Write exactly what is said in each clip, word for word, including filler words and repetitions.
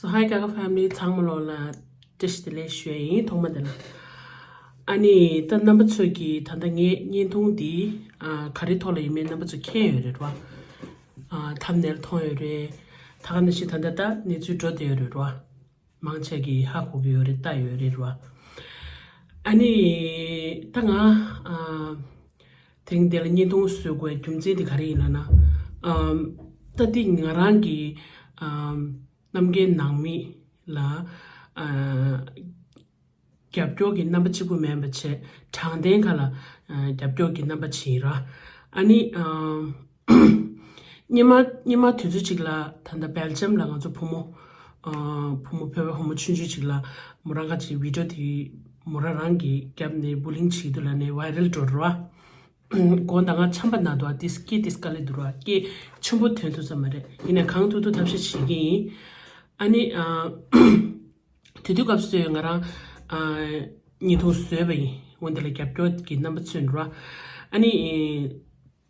Hi Gaga family, ཚང་མ་ལོ་ལ་བཀྲ་ཤིས་བདེ་ལེགས་ཞུ་ཡ་ཡིན། ཐོག་མ་དེ་ལ། ཨ་ནི་ད་རྣམ་པ་ཚོས་ཀྱིས་ད་ལྟ་ངའི་བརྙན་ཐུང་འདི་ཨ་ག་རེ་ཐོག་ལ་ཡིན་མིན་རྣམ་པ་ཚོས་མཁྱེན་ཡོད་རེད་བ། ཨ་ཐམ་ནེལ་མཐོང་ཡོད་རེད། ད་ག་ནང་བཞིན་ད་ལྟ་ད་གནས་ཚུལ་འགྲོ་བསྡད་ཡོད་རེད་བ། མང་ཆེ་གིས་ཧ་གོ་གི་ཡོད་རེད། ལྟ་ཡོད་རེད་བ། ཨ་ནི་ད་ང་ཨ་དེ་རིང་འདི་ལ་བརྙན་ཐུང་བཟོ་དགོས་རྒྱུ་མཚན་དེ་ག་རེ་ཡིན་ལབ་ན། ཨམ་ད་འདི་ང་རང་གི་ཨམ་རྣམ་རྒྱལ་ནང་མི་ལ་ཨ་རྒྱབ་སྐྱོར་གྱི་རྣམ་པ་གཅིག་པུ་མིན་པ་བྱས། དྲང་བདེན་ཁ་ལ་ཨ་རྒྱབ་སྐྱོར་གྱི་རྣམ་པ་ཅིག་ཡིན་ར། ཨ་ནི་ཨམ་སྔོན་མ་སྔོན་མ་དུས་ཚོད་ཅིག་ལ་ད་ལྟ་སྦེལ་ཇམ་ལ་ང་ཚོ་བུ་མོ་ཨ་བུ་མོ་བོད་པ་བུ་མོ་ཆུང་ཆུང་ཅིག་ལ་མོ་རང་ག་ཅིག་བི་ཌིའོ་དེ་མོ་རང་རང་གིས་བརྒྱབ་ནས་བུ་ལིང་བྱེད་དུས་ལ་ནས་ཝའི་རལ་འགྲོ་ར། དགོང་དག་ང་ཆམ་པ་ན་དུ་ཨ་ཏིས་སྐད་ཏིས་དཀའ་ལས་འདུག་ར། སྐད་ཆེན་པོ་ཐོན་ཐུབ་ས་མ་རེད། ཡིན་ནའི་གང་ཐུབ་ཐུབ་ཐབས་ཤེས་བྱེད་ཀྱི་ཡིན། ཨ་ནི་ཨ་དེ་དུས་སྐབས་སུ་ང་རང་ཨ་བརྙན་ཐུང་བཟོས་པ་ཡིན། འོན་ཏེ་ལ་རྒྱབ་སྐྱོར་གྱི་རྣམ་པ་མཚོན་ར། ཨ་ནི་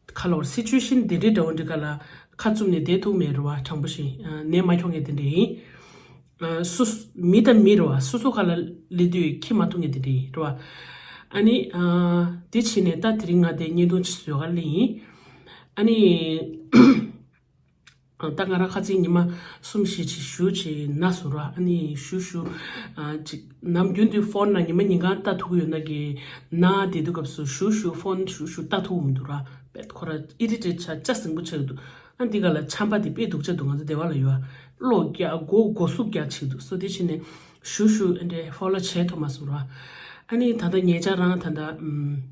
ཁ་ལོར་སི་ཅུ་ཨེ་ཤན་དེ་འདྲའི་འདྲ་བོ་འདྲ་ག་ལ་ཁ་བཙུམ་ནས་བསྡད་ཐུབ་མེད་ར་བ། དྲང་པོ་ཞིག་ནད་མ་ཁྱོང་མཁན་དེ་འདྲ་ཡིན། སོ་སོ་མི་དང་མི་ར་བ། སོ་སོ་ག་ལ་སླེབས་དུས་ཁྱི་མ་ཐུབ་མཁན་དེ་འདྲ་ཡིན་ར་བ། ཨ་ནི་དེ་ཕྱིན་ནས་ད་དེ་རིང་ང་དེ་བརྙན་ཐུང་ཅིག་བཟོས་ག་ལ་ཡིན། ཨ་ནི། ད་ང་རང་ཁ་ཚིག་ཉི་མ་གསུམ་བཞི་ཅིག་བཞུགས་བྱས་ན་བཟོ་ར། ཨ་ནི་བཞུགས་བཞུགས་ཨ་ཅིག་ནམ་རྒྱུན་དུ་ཕོན་ནང་ཉི་མ་ཉིན་གང་ལྟ་ཐུབ་ཀྱི་ཡོད་ན་གི་ན་བསྡད་དུས་སྐབས་སུ་བཞུགས་བཞུགས་ཕོན་བཞུགས་བཞུགས་ལྟ་ཐུབ་མི་འདུག་ར། དཔེ་ཁོ་ར་ཨི་རི་ཊེཊ་ཆགས་ཆགས་ཟིང་པོ་ཆགས་འདུག་ཨ་འདི་ག་ལ་ཆམ་པ་འདི་དཔེ་སྡུག་ཅག་འདུག་ང་ཚོ་སྡེ་བ་ལ་ཡོད་ཨ། གློ་རྒྱག་མགོ་མགོ་ཟུག་རྒྱག་ཆགས་འདུག་སོ་དེ་ཕྱིན་ནས་བཞུགས་བཞུགས་ཨ་འདྲས་ཕོ་ལོ་བྱས་ཐུབ་མ་སོང་ར། ཨ་ནི་ད་ལྟ་ཉེ་ཆར་རང་ད་ལྟ་ཨམ།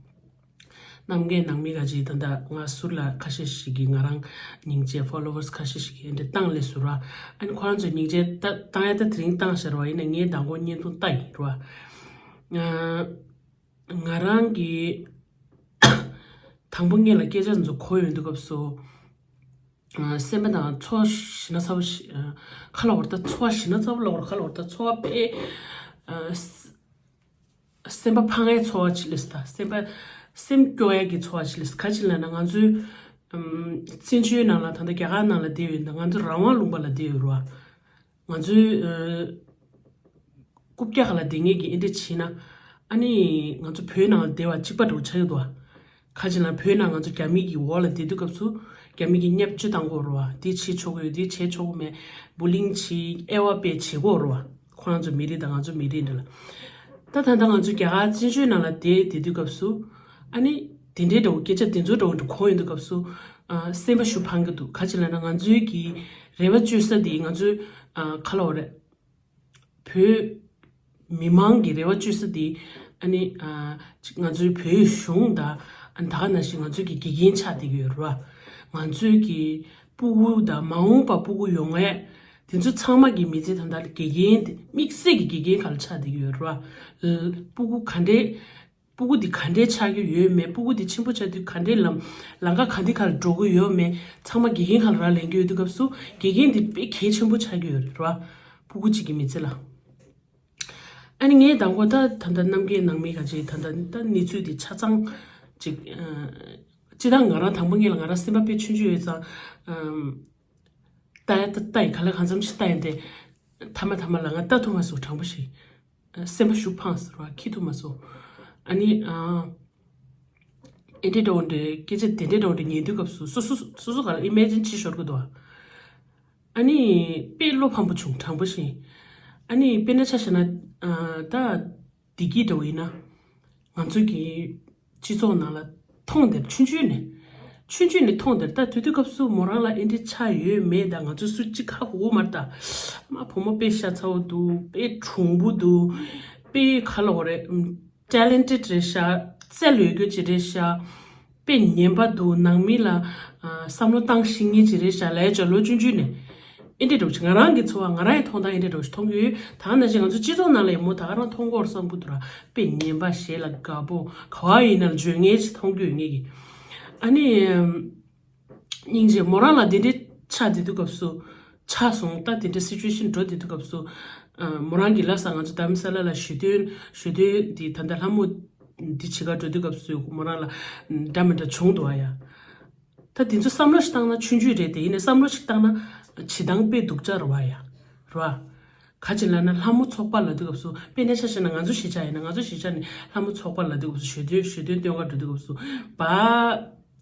རྣམ་རྒྱལ་ནང་མི་ག་ཅིག་ད་ལྟ་ང་ཟུར་ལ་ཁ་ཤས་ཤིག་གིས་ང་རང་སྙིང་རྗེ་ཕོ་ལོ་ཝར་སི་ཁ་ཤས་ཤིག་གིས་འདི་བཏང་ལས་ཟུར་བ། ཨ་ནི་ཁོ་རང་ཚོས་སྙིང་རྗེ་ད་བཏང་ཡ་ད་དེ་རིང་བཏང་ཤར་བ་ཡིན་ན་ངས་མདང་དགོང་བརྙན་ཐུང་ལྟ་ཡིན་ར་བ། ང་རང་གིས་དང་པོ་ངེད་ལ་སྐད་ཆ་ཚོ་གོ་ཡོང་དུས་སྐབས་སུ་སེམས་པ་དང་ཚོར་བ་ཞི་ན་ཚ་བོ་ཞིག་ཁ་ལ་བར་ད་ཚོར་བ་ཞི་ན་ཚ་བོ་ལ་བར་ཁ་ལ་བར་ད་ཚོར་བ་དཔེ། སེམས་པ་ཕངས་ཡའི་ཚོར་བ་ཅིག་སླེབས་ད། སེམས་པ་སེམས་སྐྱོ་ཡ་གི་ཚོར་བ་ཅིག་སླེབས། ག་ཅི་ལབ་ན་ང་ཚོའི་ཨམ་བཙན་བྱོལ་ནང་ལ་ད་ལྟ་རྒྱ་གར་ནང་ལ་བསྡད་ཡོད་ད། ང་ཚོ་རང་དབང་ལུང་པ་ལ་བསྡད་ཡོད་རེད་བ། ང་ཚོའི་ཨ་རྐུབ་བཀྱག་ལ་བསྡད་མཁན་གྱི་ཨེ་འདྲ་བྱས་ན། ཨ་ནི་ང་ཚོ་བོད་ནང་ལ་བསྡད་པ་གཅིག་པ་འདྲ་བོ་ཆགས་ཡོད་དོ། ག་ཅི་ལབ་ན་བོད་ནང་ང་ཚོ་རྒྱ་མི་གི་འོག་ལ་བསྡད་དུས་སྐབས་སུ་རྒྱ་མི་གི་བརྙས་བཅོས་བཏང་གི་ཡོད་རེད་བ། འདི་བྱེད་ཆོག་གི་ཡོད། འདི་བྱེད་ཆོག་གི་མེད། བུ་ལིང་བྱེད། དབྱེ་བ་དཔེ་བྱེད་ཀྱི་ཡོད་རེད་བ། ཁོ་རང་ཚོ་མི་རིགས་དང་ང་ཚོ་མི་རིགས་འདྲ་ལ། ད་ད་ལྟ་ང་ཚོ་རྒྱ་གར་བཙན་བྱོལ་ནང་ལ་བསྡད་བསྡད་དུས་སྐབས་སུ། ཨ་ནི་དེ་འདྲའི་འདྲ་བོ་སྐད་ཆ་དེ་ཚོ་འདྲ་བོ་འདྲ་གོ་ཡོང་དུས་སྐབས་སུ། ཨ་སེམས་པ་ཞུ་ཕངས་ཀྱི་འདུག་ག་ཅི་ལབ་ན་ང་ཚོའི་གི་རེ་བ་བཅོལ་ས་དེ་ང་ཚོའི་ཨ་ག་ལབ་དགོས་རེད། བོད་མི་མང་གི་རེ་བ་བཅོལ་ས་དེ་ཨ་ནི་ཨ་ཅིག་ང་ཚོའི་བོད་གཞུང་དང་ཨ་ནི་ད་ག་ནང་བཞིན་ང་ཚོའི་གི་དགེ་རྒན་ཆགས་བསྡད་ཀྱི་ཡོད་རེད་བ། ང་ཚོའི་གི་སྤུ་གུ་དང་མ་འོངས་པ་སྤུ་གུ་ཡོང་ཡས་དེ་ཚོ་ཚང་མ་གི་མི་ཚེ་ད་ལྟ་དགེ་རྒན་དེ་དམིགས་བསལ་གྱི་དགེ་རྒན་ག་ལ་ཆགས་བསྡད་ཀྱི་ཡོད་རེད་བ། སྤུ་གུ་ག་འདྲས། སྤུ་གུ་འདི་ག་འདྲས་ཆགས་ཀྱི་ཡོད་མེད། སྤུ་གུ་འདི་ཆེན་པོ་ཆགས་དུས་ག་འདྲས་ལམ་ལམ་ཁ་ག་འདི་ཁར་འགྲོ་གི་ཡོད་མེད། ཚང་མ་དགེ་རྒན་ཁར་རག་ལས་ཀྱི་ཡོད་དུས་སྐབས་སུ་དགེ་རྒན་འདི་དཔེ་གལ་ཆེན་པོ་ཆགས་ཀྱི་ཡོད་རེད་བ། སྤུ་གུ་གཅིག་གི་མི་ཚེ་ལ། ཨ་ནི་ངས་དང་པོ་ད་ད་ལྟ་རྣམ་རྒྱལ་ནང་མི་ག་ཅིག་ད་ལྟ་ད་གནས་ཚུལ་འདི་ཆ་ཚང་ཅིག་ཨ་སྤྱི་བཏང་ང་རང་དང་པོ་ངས་ལ་ང་རང་སེམས་པ་དཔེ་ཆུང་ཆུང་ཡོད་ཙང་ཨམ། ལྟ་ཡ་ལྟ་ལྟ་ཡི་ག་ལ་གང་འཚམ་ཞིག་ལྟ་ཡིན་ཏེ། མཐའ་མ་མཐའ་མ་ལ་ང་ལྟ་ཐུབ་མ་སོང་དྲང་པོ་ཞིག་སེམས་པ་ཞུ་ཕངས་ཟེར་བ་ཁྱི་ཐུབ་མ་སོང་། ཨ་ནི་ཨ་ཨེ་འདྲས་འདྲ་བོ་འདྲས་སྐད་ཆ་དེ་འདྲས་འདྲ་བོ་འདྲས་ཉན་དུས་སྐབས་སུ་སོ་སོ་སོ་སོ་ག་ལ་ཨི་མེ་ཇིན་བྱེད་ཤོར་གི་འདུག་ཨ་ནི་དཔེ་བློ་ཕམ་པོ་བྱུང་དྲང་པོ་ཞིག་ཨ་ནི་དཔེར་ན་ཆ་བཞག་ན་ཨ་ད། བདེ་སྐྱིད་འདྲ་བོ་ཡིན་ན། ང་ཚོ་གི་སྤྱི་ཚོགས་ནང་ལ་མཐོང་དེར་ཆུང་ཆུང་ནས། ཆུང་ཆུང་ནས་མཐོང་དེར་ད་དུས་དུས་སྐབས་སུ་མོ་རང་ལ་ཨེ་འདྲས་ཆགས་ཡོད་མེད་ད་ང་ཚོ་སུ་གཅིག་ཧ་གོ་གི་མ་རེད་ད། མ་བུ་མོ་དཔེ་ཤ་ཚ་བོ་འདུག་དཔེ་གྲུང་པོ་འདུག་དཔེ་ག་ལབ་དགོས་རེད། ཊེ་ལེན་ཊེཌ་རེད་ཤག་རྩལ་ཡོད་རྒྱུ་ཅིག་རེད་ཤག་དཔེ་ངན་པ་འདུག་ནང་མི་ལ་ཨ་བསམ་བློ་བཏང་ཤེས་མཁན་ཅིག་རེད་ཤག་ལབ་ཡ་ཅིག་ལོ་ཆུང་ཆུང་ནས། ཨེ་འདྲས་འདྲ་བོ་ཅིག་ང་རང་གི་ཚོར་བ་ང་རང་གི་མཐོང་སྟངས་ཨེ་འདྲས་འདྲ་བོ་ཅིག་མཐོང་གི་ཡོད། ད་ག་ནང་བཞིན་ང་ཚོ་སྤྱི་ཚོགས་ནང་ལ་ཡང་མོ་ད་ག་རང་མཐོང་གི་ཡོད་རེད་བསམ་གི་འདུག་ར། དཔེ་ངན་པ་ཞེ་ལ་དགའ་པོ་ག་བ་ཡིན་ན་ལ་འཇོན་ངེས་ཅིག་མཐོང་གི་ཡོད་ངེས་ཀྱི། ཨ་ནི། སྙིང་རྗེ་མོ་རང་ལ་དེ་འདྲའི་ཆགས་བསྡད་དུས་སྐབས་སུ། ཆགས་སོང་ད་དེ་འདྲའི་སི་ཅུ་ཨེ་ཤན་འགྲོ་བསྡད་དུས་སྐབས་སུ། ཨ་མོ་རང་གི་ལ་ས་ང་ཚོ་དྷ་རམ་ས་ལ་ལ་ཞུ་དོན་ཞུ་དོན་འདི་ད་ལྟ་ལྷ་མོ་འདི་བྱེད་ག་འགྲོ་དུས་སྐབས་སུ་མོ་རང་ལ་འདྲ་མི་འདྲ་བྱུང་འདུག་ཨ་ཡ། ད་དེ་ཚོ་བསམ་བློ་ཞིག་བཏང་ན་ཆུང་ཆུང་རེད་དེ་ཡིན་ནའི་བསམ་བློ་ཞིག་བཏང་ན་བྱེད་སྟངས་དཔེ་སྡུག་ཅག་རེད་བ་ཡ། རེད་བ། ག་ཅི་ལབ་ན་ལྷ་མོ་ཚོགས་པ་ལབ་དུས་སྐབས་སུ། དཔེར་ན་ཆ་བཞག་ན་ང་ཚོ་གཞིས་ཆགས་ཡིན་ན། ང་ཚོ་གཞིས་ཆགས་ནས་ལྷ་མོ་ཚོགས་པ་ལབ་དུས་སྐབས་སུ། ཞོ་སྟོན་ཞོ་སྟོན་སྟོན་ག་འགྲོ་དུས་སྐབས་སུ་བ་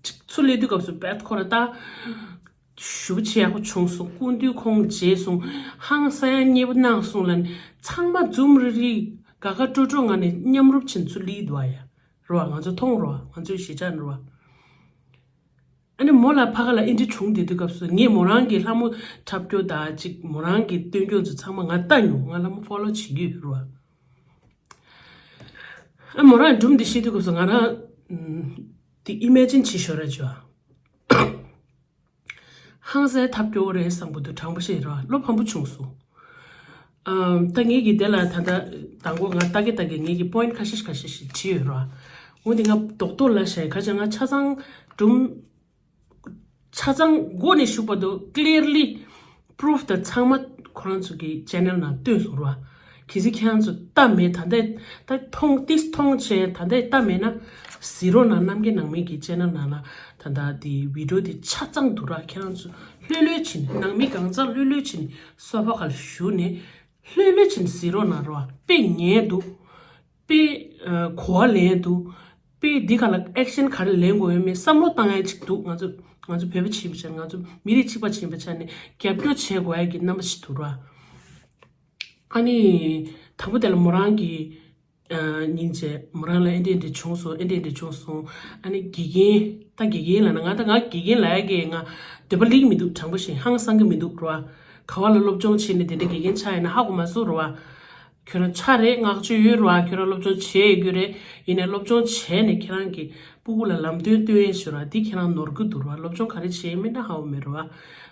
ཅིག་ཚུར་སླེབས་དུས་སྐབས་སུ་པད་ཁོ་ར་ད་ཞུ་བ་ཆེ་ཡག་པོ་བྱུང་སོང་། སྐུ་མདུན་ཁོང་མཇལ་སོང་། ཧང་སང་ཡག་མཉེས་པོ་གནང་སོང་ལབ་ནས་ཚང་མ་འཛུམ་རི་རི་དགའ་དགའ་སྤྲོ་སྤྲོ་ངང་ནས་མཉམ་རུབ་བྱས་ཚུར་སླེབས་འདུག་ཨ་ཡ། རེད་བ། ང་ཚོ་མཐོང་རེད་བ། ང་ཚོའི་གཞིས་ཆགས་ནས་རེད་བ། ཨ་ནི་མོ་ལ་ཕ་ག་ལ་ཨེ་འདྲ་བྱུང་བསྡད་དུས་སྐབས་སུ་ངས་མོ་རང་གི་ལྷ་མོ་འཁྲབ་སྐྱོར་དང་ཅིག་མོ་རང་གི་སྟོན་སྐྱོར་ཚོ་ཚང་མ་ང་ལྟ་མྱོང་། ང་ལྷ་མོ་ཕོ་ལོ་བྱེད་ཀྱི་ཡོད་རེད་བ། ཨ་མོ་རང་སྒྲུང་འདི་བཤད་དུས་སྐབས་སུ་ང་རང་ཨམ་དེ་ཨི་མེ་ཇིན་བྱེད་ཤོར་ར་བྱོས། ཧང་སང་འཁྲབ་སྐྱོར་རེད་བསམ་གྱི་འདུག་དྲང་པོ་བཤད་ར་བློ་ཕམ་པོ་བྱུང་སོང་། ཨམ་ད་ངེད་ཀྱི་དེ་ལ་ད་ལྟ་དང་པོ་ང་ལྟ་གི་ལྟ་གི་ངེད་ཀྱི་པོ་ཡིན་ཊི་ཁ་ཤས་ཁ་ཤས་ཤིག་བྲིས་ཡོད་ར། འོ་འདི་ང་རྡོག་རྡོག་ལ་བཤད། ག་ཅི་ང་ཆ་ཚང་སྒྲུང་ཆ་ཚང་མགོ་ནས་གཞུག་བར་དུ་ཀླེར་ལི་པུ་རུབ་དང་ཚང་མ་ཁོ་རང་ཚོ་གི་ཅེ་ནལ་ནང་བཏོན་སོང་ར། གལ་སྲིད་ཁྱེད་རང་ཚོ་ལྟ་མེད། ད་ལྟ་ད་མཐོང་ཏིས་མཐོང་བྱས་ད་ལྟ་ལྟ་མེད་ན་གཟིགས་རོགས་གནང་། རྣམ་རྒྱལ་ནང་མའི་གི་ཅེ་ནལ་ནང་ལ་ད་ལྟ་དེ་བི་ཌི་ཡོ་དེ་ཆ་ཚང་འདུག་ར། ཁྱེད་རང་ཚོ་ལྷོད་ལྷོད་བྱས་ནས་ནང་མི་གང་ཚང་ལྷོད་ལྷོད་བྱས་ནས་སོ་ཕ་ཁ་ལ་བཞུགས་ནས་ལྷོད་ལྷོད་བྱས་ནས་གཟིགས་རོགས་གནང་ར། དཔེ་ཉན་འདུག་དཔེ་ཨ་གོ་བ་ལེན་འདུག་དཔེ་འདི་ག་ལ་ཨེག་ཤན་ག་རེ་ལེན་དགོས་ཡོད་མེད་བསམ་བློ་བཏང་ཡ་ཅིག་འདུག་ང་ཚོ་ང་ཚོ་བོད་པ་ཆེན་པོ་ཆགས། ང་ཚོ་མི་རིགས་གཅིག་པ་ཆེན་པོ་ཆགས་ནས་རྒྱབ་སྐྱོར་བྱེད་དགོས་ཡ་གི་རྣམ་པ་ཞིག་འདུག་ར། ཨ་ནི་དང་པོ་དེ་ལ་མོ་རང་གི་ཨ་སྙིང་རྗེ། མོ་རང་ལ་ཨེ་འདྲ་ཨེ་འདྲ་བྱུང་སོང་། ཨེ་འདྲ་ཨེ་འདྲ་བྱུང་སོང་། ཨ་ནི་དགེ་རྒན། ད་དགེ་རྒན་ལབ་ན་ང་ད་ང་དགེ་རྒན་ལབ་ཡ་གི་ང་འདོད་པ་སླེབས་ཀྱི་མི་འདུག་དྲང་པོ་བཤད། ཧང་སང་གི་མི་འདུག་ར། ག་བ་ལ་སློབ་སྦྱོང་བྱས་ནས་དེ་འདྲ་དགེ་རྒན་ཆགས་ཡིན་ན་ཧ་གོ་མ་སོང་ར་བ། ཁྱོད་རང་ཆ་རེད། བསྔགས་བརྗོད་ཡོད་ར་བ། ཁྱོད་རང་སློབ་སྦྱོང་བྱས་ཡོད་རྒྱུ་རེད། ཡིན་ནའི་སློབ་སྦྱོང་བྱས་ནས་ཁྱེད་རང་གི་སྤུ་གུ་ལ་ལམ་སྟོན་སྟོན་ཡས་ཞུ་ར། འདི་ཁྱེད་རང་ནོར་གི་འདུག་ར་བ། སློབ་སྦྱོང་ག་རེ་བྱས་མིན་ན་ཧ་གོ་མེད་ར་བ།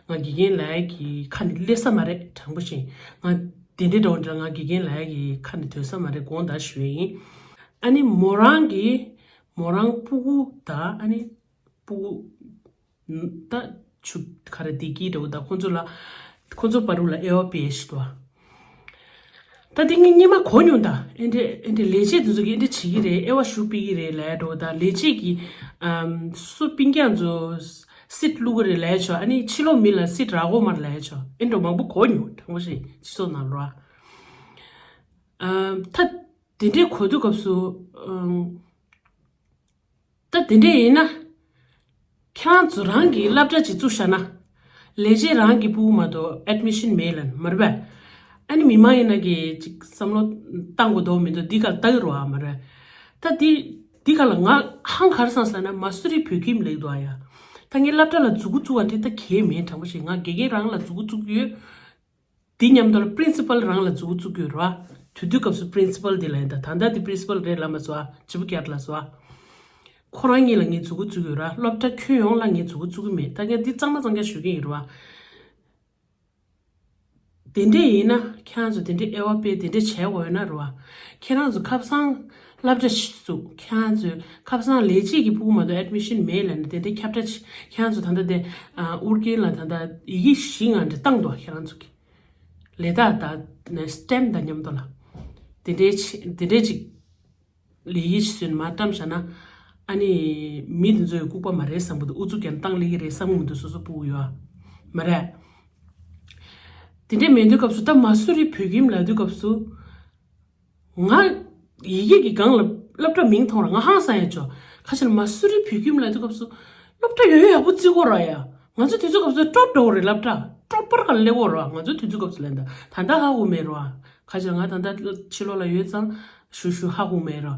ང་དགེ་རྒན་ལབ་ཡ་གི་ཁ་ནས་སླེབས་ས་མ་རེད། དྲང་པོ་བཤད། ང་དེ་འདྲའི་འདྲ་བོ་འདྲ་ང་དགེ་རྒན་ལབ་ཡ་གི་ཁ་ནས་ཐོན་ས་མ་རེད། དགོངས་དག་ཞུ་ཡ་ཡིན། ཨ་ནི་མོ་རང་གི་མོ་རང་སྤུ་གུ་དང་ཨ་ནི་སྤུ་གུ་ད་ཆུ་ག་རེ་བདེ་སྐྱིད་འདྲ་བོ་ད་ཁོང་ཚོ་ལ་ཁོང་ཚོ་བར་དུ་ལ་དབྱེ་བ་སྤེལ་ཞིག་འདུག་ད་དེ་ངས་སྔོན་མ་གོ་མྱོང་། ད་ཨེ་འདྲས་ཨེ་འདྲས་ལས་བྱེད་དེ་ཚོ་གིས་ཨེ་འདྲས་བྱེད་ཀྱི་རེད། དབྱེ་བ་ཞིག་སྤེལ་གྱི་རེད་ལབ་འདྲ་བོ་ད་ལས་བྱེད་ཀྱིས་ཨམ་སུ་སྤུན་ཀྱག་ཚོ་སིཊ་བླུག་གི་རེད་ལབ་ཆོག་ཨ་ནི་ཕྱི་ལོགས་མི་ལ་སིཊ་རག་གི་མ་རེད་ལབ་ཆོག་ཨེ་འདྲ་མང་པོ་གོ་མྱོང་། དྲང་པོ་བཤད་སྤྱི་ཚོགས་ནང་ལ་ར། ཨམ་ད་དེ་འདྲས་གོ་དུས་སྐབས་སུ་ཨམ། ད་དེ་འདྲས་ཡིན་ན། ཁྱེད་རང་ཚོ་རང་གི་སློབ་གྲྭ་ཅིག་བཙུགས་བཞག་ན། ལས་བྱེད་རང་གི་སྤུ་གུ་མ་གཏོགས་ཨེཌ་མི་ཤན་མེད་ལབ་ནི་མ་རེད་པས། ཨ་ནི་མི་མང་ཡིན་ན་གི་ཅིག་བསམ་བློ་བཏང་དགོས་འདུག་མི་འདུག་འདི་ག་ལ་ལྟ་གི་རེད་པ་མ་རེད། ད་འདི་འདི་ག་ལ་ང་ཧང་ག་རེ་སོང་ཟེར་ན་མ་སུ་རི་བོད་ཁྱིམ་ལབ་འདུག་ཨ་ཡ། ད་ངས་སློབ་གྲྭ་ལ་མཛུབ་གུ་བཙུགས་པ་འདི་ད་གལ་མེད། དྲང་པོ་བཤད། ང་དགེ་རྒན་རང་ལ་མཛུབ་གུ་བཙུགས་ཡོད། དེ་མཉམ་དུ་ལ་པི་རིན་སི་པལ་རང་ལ་མཛུབ་གུ་བཙུགས་ཡོད་ར། དུས་དུས་སྐབས་སུ་པི་རིན་སི་པལ་དེ་ལ་ཡིན་ད། ད་ལྟ་དེ་པི་རིན་སི་པལ་རེད་ལབ་མ་སོང་ཨ། བྱིས་པ་སྐྱར་ལ་སོང་ཨ། ཁོ་རང་གཉིས་ལ་ངས་མཛུབ་གུ་བཙུགས་ཡོད་ར། སློབ་གྲྭ་ཁྱོན་ཡོངས་ལ་ངས་མཛུབ་གུ་བཙུགས་ཀྱི་མེད། ད་ངས་འདི་གཙང་མ་གཙང་རྐྱང་ཞུ་གི་ཡིན་ར། དེ་འདྲས་ཡིན་ན་ཁྱེད་རང་ཚོ་དེ་འདྲས་དབྱེ་བ་སྤེལ་དེ་འདྲས་བྱས་དགོས་ཡོད་ན་ར། ཁྱེད་རང་ཚོ་ཁ་སང་སློབ་གྲྭ་ཞིག་བཙུགས། ཁྱེད་རང་ཚོས་ཁ་སང་ལས་བྱེད་ཀྱི་སྤུ་གུ་མ་གཏོགས་ཨེཌ་མི་ཤན་མེད་ལབ་ནས་དེ་འདྲས་ཁྱབ་བསྒྲགས་བྱས། ཁྱེད་རང་ཚོ་ད་ལྟ་དེ་ཨ་ཨོ་རྒྱན་ལ་ད་ལྟ་ཡི་གེ་བཞི་ལྔ་འདྲ་བཏང་འདུག་ཁྱེད་རང་ཚོ་གི་ལས་རྟགས་དང་སི་ཊེམ་དང་མཉམ་དུ་ལ། དེ་འདྲའི་ཆེ་དེ་འདྲའི་ཅིག་ལས་ཡིག་ཞིག་བཟོས་ནས་མར་བཀྲམ་བཞག་ན། ཨ་ནི་མི་དེ་ཚོ་ཡི་ལྐུགས་པ་མ་རེད་བསམ་གི་འདུག་ཨུ་ཚུགས་རྒྱབ་བཏང་ལེ་གི་རེད་བསམ་གི་མི་འདུག་སོ་སོ་སྤུ་གུ་ཡོད་ཨ། མ་རེད། དེ་འདྲའི་མེད་དུས་སྐབས་སུ་ད་མ་སུ་རི་བོད་ཁྱིམ་ལབ་དུས་སྐབས་སུ། ང་ཡི་གེ་གི་སྒང་ལ་སློབ་གྲྭ་མིང་མཐོང་ར་ང་ཧང་སང་ཡ་ཆོག་ཁ་ཆེ་ལ་མ་སུ་རི་བོད་ཁྱིམ་ལབ་དུས་སྐབས་སུ་སློབ་གྲྭ་ཡོད་ཡོད་ཡག་པོ་བརྩི་གོ་ར་ཡ། ང་ཚོ་དུས་ཚོད་སྐབས་སུ་ཊོབ་འགྲོ་གི་རེད། སློབ་གྲྭ་ཊོབ་པར་ག་ལ་སླེབས་གོ་ར། ང་ཚོ་དུས་ཚོད་སྐབས་སུ་ལབ་ན་ད་ད་ལྟ་ཧ་གོ་མེད་ར། ཁ་ཆེ་ལ་ང་ད་ལྟ་ཕྱི་ལོགས་ལ་ཡོད་ཙང་ཞུ་ཞུ་ཧ་གོ་མེད་ར།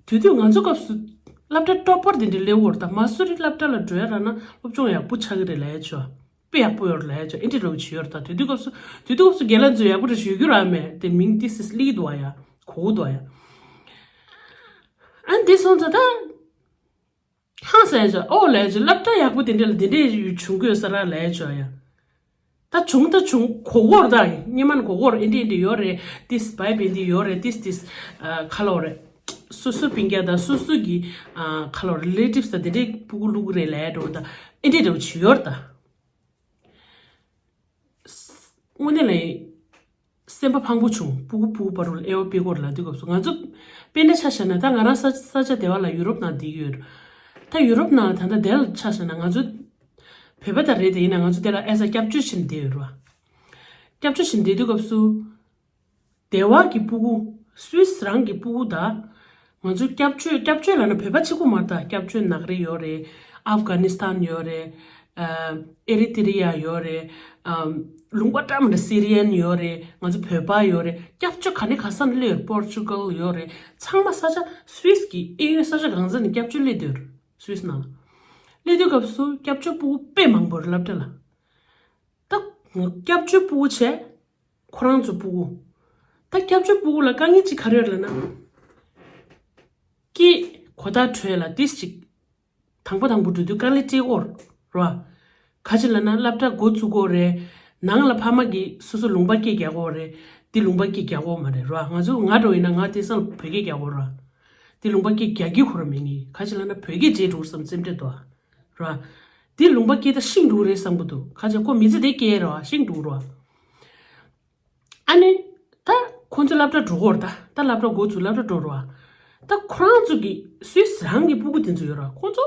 དུས་དུས་ང་ཚོ་སྐབས་སུ་སློབ་གྲྭ་ཊོབ་པར་དེ་འདྲ་སླེབས་གོ་ར། ད་མ་སུ་རི་སློབ་གྲྭ་ལ་འགྲོ་ཡ་རག་ན་སློབ་སྦྱོང་ཡག་པོ་ཆགས་ཀྱི་རེད་ལབ་ཡ་ཆོག་དཔེ་ཡག་པོ་ཡོད་རེད་ལབ་ཡ་ཆོག་ཨེ་འདྲ་འདྲ་བོ་བྱེད་ཡོད་རེད། ད་དུས་དུས་སྐབས་སུ་དུས་དུས་སྐབས་སུ་རྒན་ལགས་ཚོས་ཡག་པོ་རེད་ཞུ་རྒྱུ་རག་མེད་དེ་མིང་ཏི་སིས་ལིག་འདུག་ཨ་ཡ། གོ་གི་འདུག་ཨ་ཡ། ཨ་འདི་སོང་ཙང་ད་ཧང་སང་ཡ་ཆོག་ཨོ་ལབ་ཡ་ཆོག་སློབ་གྲྭ་ཡག་པོ་དེ་འདྲ་ལ་དེ་འདྲ་བྱུང་གི་ཡོད་ས་རེད་ལབ་ཡ་ཆོག་ཨ་ཡ། ད་བྱུང་ད་བྱུང་གོ་གོ་རེད། ད་སྔོན་མ་ནས་གོ་གོ་རེད། ཨེ་འདྲ་ཨེ་འདྲ་ཡོད་རེད། ཏིས་བྷའི་བྷི་འདི་ཡོད་རེད། ཏིས་ཏིས་ཨ་ཁ་ལོ་རེད། སོ་སོ་སྤུན་ཀྱག་དང་སོ་སོ་གི་ཨ་ཁ་ལོ་རི་ལེ་ཊིབ་སི་དང་དེ་འདྲའི་སྤུ་གུ་བླུག་གི་རེད་ལབ་ཡ་འདྲ་བོ་ད་ཨེ་འདྲ་འདྲ་བོ་བྱེད་ཡོད་རེད་ད། དངོས་གནས་ལ་སེམས་པ་ཕངས་པོ་བྱུང་། སྤུ་གུ་སྤུ་གུ་བར་དུ་དབྱེ་བ་སྤེལ་དགོས་རེད་ལབ་དུས་སྐབས་སུ་ང་ཚོ་དཔེར་ན་ཆ་བཞག་ན་ད་ང་རང་ས་ས་ཆ་དེ་བ་ལ་ཡུ་རོབ་ནང་བསྡད་ཀྱི་ཡོད་རེད། ད་ཡུ་རོབ་ནང་ལ་ད་ལྟ་དེ་ལ་ཆ་བཞག་ན་ང་ཚོ་བོད་པ་དང་རེད་དེ་ཡིན་ན་ང་ཚོ་དེ་ལ་ཨེ་ས་སྐྱབས་བཅོལ་ཕྱིན་བསྡད་ཡོད་རེད་བ། སྐྱབས་བཅོལ་ཞིག་བསྡད་དུས་སྐབས་སུ། སྡེ་བ་གི་སྤུ་གུ། སུད་སི་རང་གི་སྤུ་གུ་དང་། ང་ཚོ་སྐྱབས་བཅོལ་སྐྱབས་བཅོལ་ལབ་ན་བོད་པ་གཅིག་པུ་མ་རེད་ད། སྐྱབས་བཅོལ་ནག་རི་ཡོད་རེད། ཨབ་གྷ་ནི་སི་ཐན་ཡོད་རེད། ཨ་ཨེ་རི་ཏི་རི་ཡ་ཡོད་རེད། ཨམ་ལུང་པ་འདྲ་མི་འདྲ་སི་རི་ཡན་ཡོད་རེད། ང་ཚོ་བོད་པ་ཡོད་རེད། སྐྱབས་བཅོལ་ག་ནས་ག་ས་ནས་སླེབས་ཡོད་རེད། པོར་ཅུ་གལ་ཡོད་རེད། ཚང་མ་ས་ཆ་སུད་སི་གི་གཡས་གཡོན་ས་ཆ་གང་ས་ནས་སྐྱབས་བཅོལ་སླེབས་བསྡད་ཡོད་རེད། སུད་སི་ནང་ལ་སླེབས་དུས་སྐབས་སུ་སྐྱབས་བཅོལ་སྤུ་གུ་དཔེ་མང་པོ་རེད་སློབ་གྲྭ་ལ། ད་སྐྱབས་བཅོལ་སྤུ་གུ་བྱས། ཁོ་རང་ཚོ་སྤུ་གུ། ད་སྐྱབས་བཅོལ་སྤུ་གུ་ལ་དཀའ་ངལ་གཅིག་ག་རེ་ཡོད་ལབ་ན། སྐད་གོ་བརྡ་འཕྲོད་ལ་ཏིས་ཅིག་དང་པོ་དང་པོ་འགྲོ་དུས་དཀའ་ལས་འཕྲད་ཀྱི་ཡོད་རེད་བ། ག་ཅི་ལབ་ན་སློབ་གྲྭ་འགོ་བཙུགས་ཀྱི་ཡོད་རེད། ནང་ལ་ཕ་མ་གིས་སོ་སོ་ལུང་པ་སྐད་རྒྱག་གི་ཡོད་རེད། འདི་ལུང་པ་སྐད་རྒྱག་གི་ཡོད་མ་རེད་ར། ང་ཚོ་ང་འདྲ་བོ་ཡིན་ན་ང་དེང་སང་ལ་བོད་སྐད་རྒྱག་གི་ཡོད་ར། འདི་ལུང་པ་སྐད་རྒྱག་གི་ཁོ་རང་མེད་ནི། ག་ཅི་ལབ་ན་བོད་སྐད་བརྗེད་འགྲོ་བསམ་སེམས་ཁྲལ་འདུག་ཨ། ར། འདི་ལུང་པ་སྐད་ད་ཤིང་འགྲོ་རེད་བསམ་གི་འདུག་ག་ཅི་ཁོ་མི་ཚེ་དེ་སྐྱེལ་ར་བ་ཤིང་འགྲོ་ར་བ། ཨ་ནི། ད་ཁོང་ཚོ་སློབ་གྲྭ་འགྲོ་གི་ཡོད་རེད་ད། ད་སློབ་གྲྭ་འགོ་བཙུགས་སློབ་གྲྭ་འགྲོ་ར་བ། ད་ཁོ་རང་ཚོ་གི་སུད་སི་རང་གི་སྤུ་གུ་དེ་ཚོ་ཡོད་ར། ཁོང་ཚོ་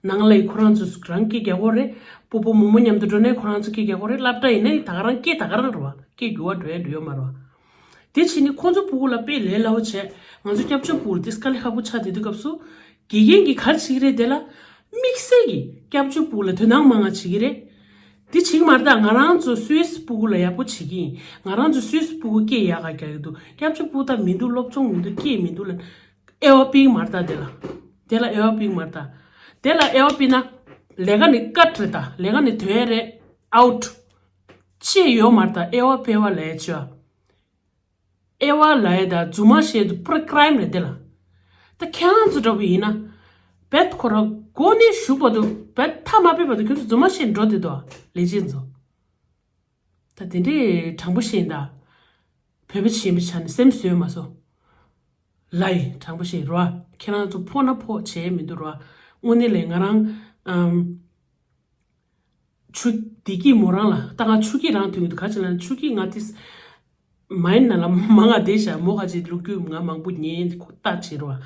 ནང་ལ་ཡི་ཁོ་རང་ཚོ་རང་སྐད་རྒྱག་གི་ཡོད་རེད། སྤོ་བོ་མོ་མོ་མཉམ་དུ་འགྲོ་ནས་ཁོ་རང་ཚོ་སྐད་རྒྱག་གི་ཡོད་རེད། སློབ་གྲྭ་ཡིན་ནའི་ད་ག་རང་སྐད་ད་ག་རང་རེད་བ། སྐད་འགྱུར་བ་འགྲོ་ཡ་འགྲོ་ཡོད་མ་རེད་བ། དེ་བྱས་ནས་ཁོང་ཚོ་སྤུ་གུ་ལ་དཔེ་ལས་སླ་བོ་བྱས། ང་ཚོ་སྐྱབས་བཅོལ་སྤུ་གུ་ལ་དེ་དཀའ་ལས་ཁག་པོ་ཆགས་བསྡད་དུས་སྐབས་སུ། དགེ་རྒན་གྱིས་ག་རེ་བྱེད་ཀྱི་རེད་དེ་ལ། དམིགས་བསལ་གྱིས་སྐྱབས་བཅོལ་སྤུ་གུ་ལ་དོ་སྣང་མང་ང་བྱེད་ཀྱི་རེད། དེ་བྱེད་ཀྱི་མ་རེད་ད། ང་རང་ཚོ་སུད་སི་སྤུ་གུ་ལ་ཡག་པོ་བྱེད་ཀྱི་ཡིན། ང་རང་ཚོ་སུད་སི་སྤུ་གུ་སྐད་ཡག་ག་རྒྱག་གི་འདུག་སྐྱབས་བཅོལ་སྤུ་གུ་ད་མི་འདུག་སློབ་སྦྱོང་མི་འདུག་སྐད་མི་འདུག་ལ། དབྱེ་བ་ཕྱེ་གི་མ་རེད་ད་དེ་ལ། དེ་ལ་དབྱེ་བ་ཕྱེ་གི་མ་རེད་ད། དེ་ལ་དབྱེ་བ་ཕྱེ་ན། ལས་ཀ་ནི་ཀཊ་རེད་ད། ལས་ཀ་ནི་དོན་རེད། ཨའུཊ། ཅེས་ཡོད་མ་རེད་ད། དབྱེ་བ་ཕྱེ་བ་ལས་ཅོ། དབྱེ་བ་ལ་ཡ་ད་རྫུན་མ་བཤད་དུས་པུ་ར་ཀི་རེམ་རེད་དེ་ལ། ད་ཁྱེད་རང་ཚོ་འདྲ་བོ་ཡིན་ན། བེད་ཁོ་ར་འགོ་ནས་གཞུག་བར་དུ་བེད་མཐའ་མ་ཕེབས་བར་དུ་ཁྱོད་ཚོ་རྫུན་མ་བཤད་འགྲོ་བསྡད་དོ། ལས་བྱེད་ཚོ། ད་དེ་འདྲས་དྲང་པོ་བཤད་ཡིན་ད། བོད་པ་ཆེན་པོའི་ཆ་ནས་སེམས་བཟོད་མ་སོང་། ལའི་དྲང་པོ་བཤད་རོ། ཁྱེད་རང་ཚོ་ཕོག་ན་ཕོག་བྱས་མི་འདུག་རོ། དངོས་གནས་ལས་ང་རང་ཨམ། ཆུ་བདེ་སྐྱིད་མོ་རང་ལ་ད་ང་ཆུ་སྐྱིད་རང་ཐོན་གྱི་འདུག་ག་ཅི་ལབ་ན་ཆུ་སྐྱིད་ང་དེ་མ་ཡིན་ན་ལ་མ་ང་བསྡད་བཞག་མོ་ཁ་ཅིག་ལོ་རྒྱུས་ང་མང་པོ་ཉན་ལྟ་བྱེད་རོ།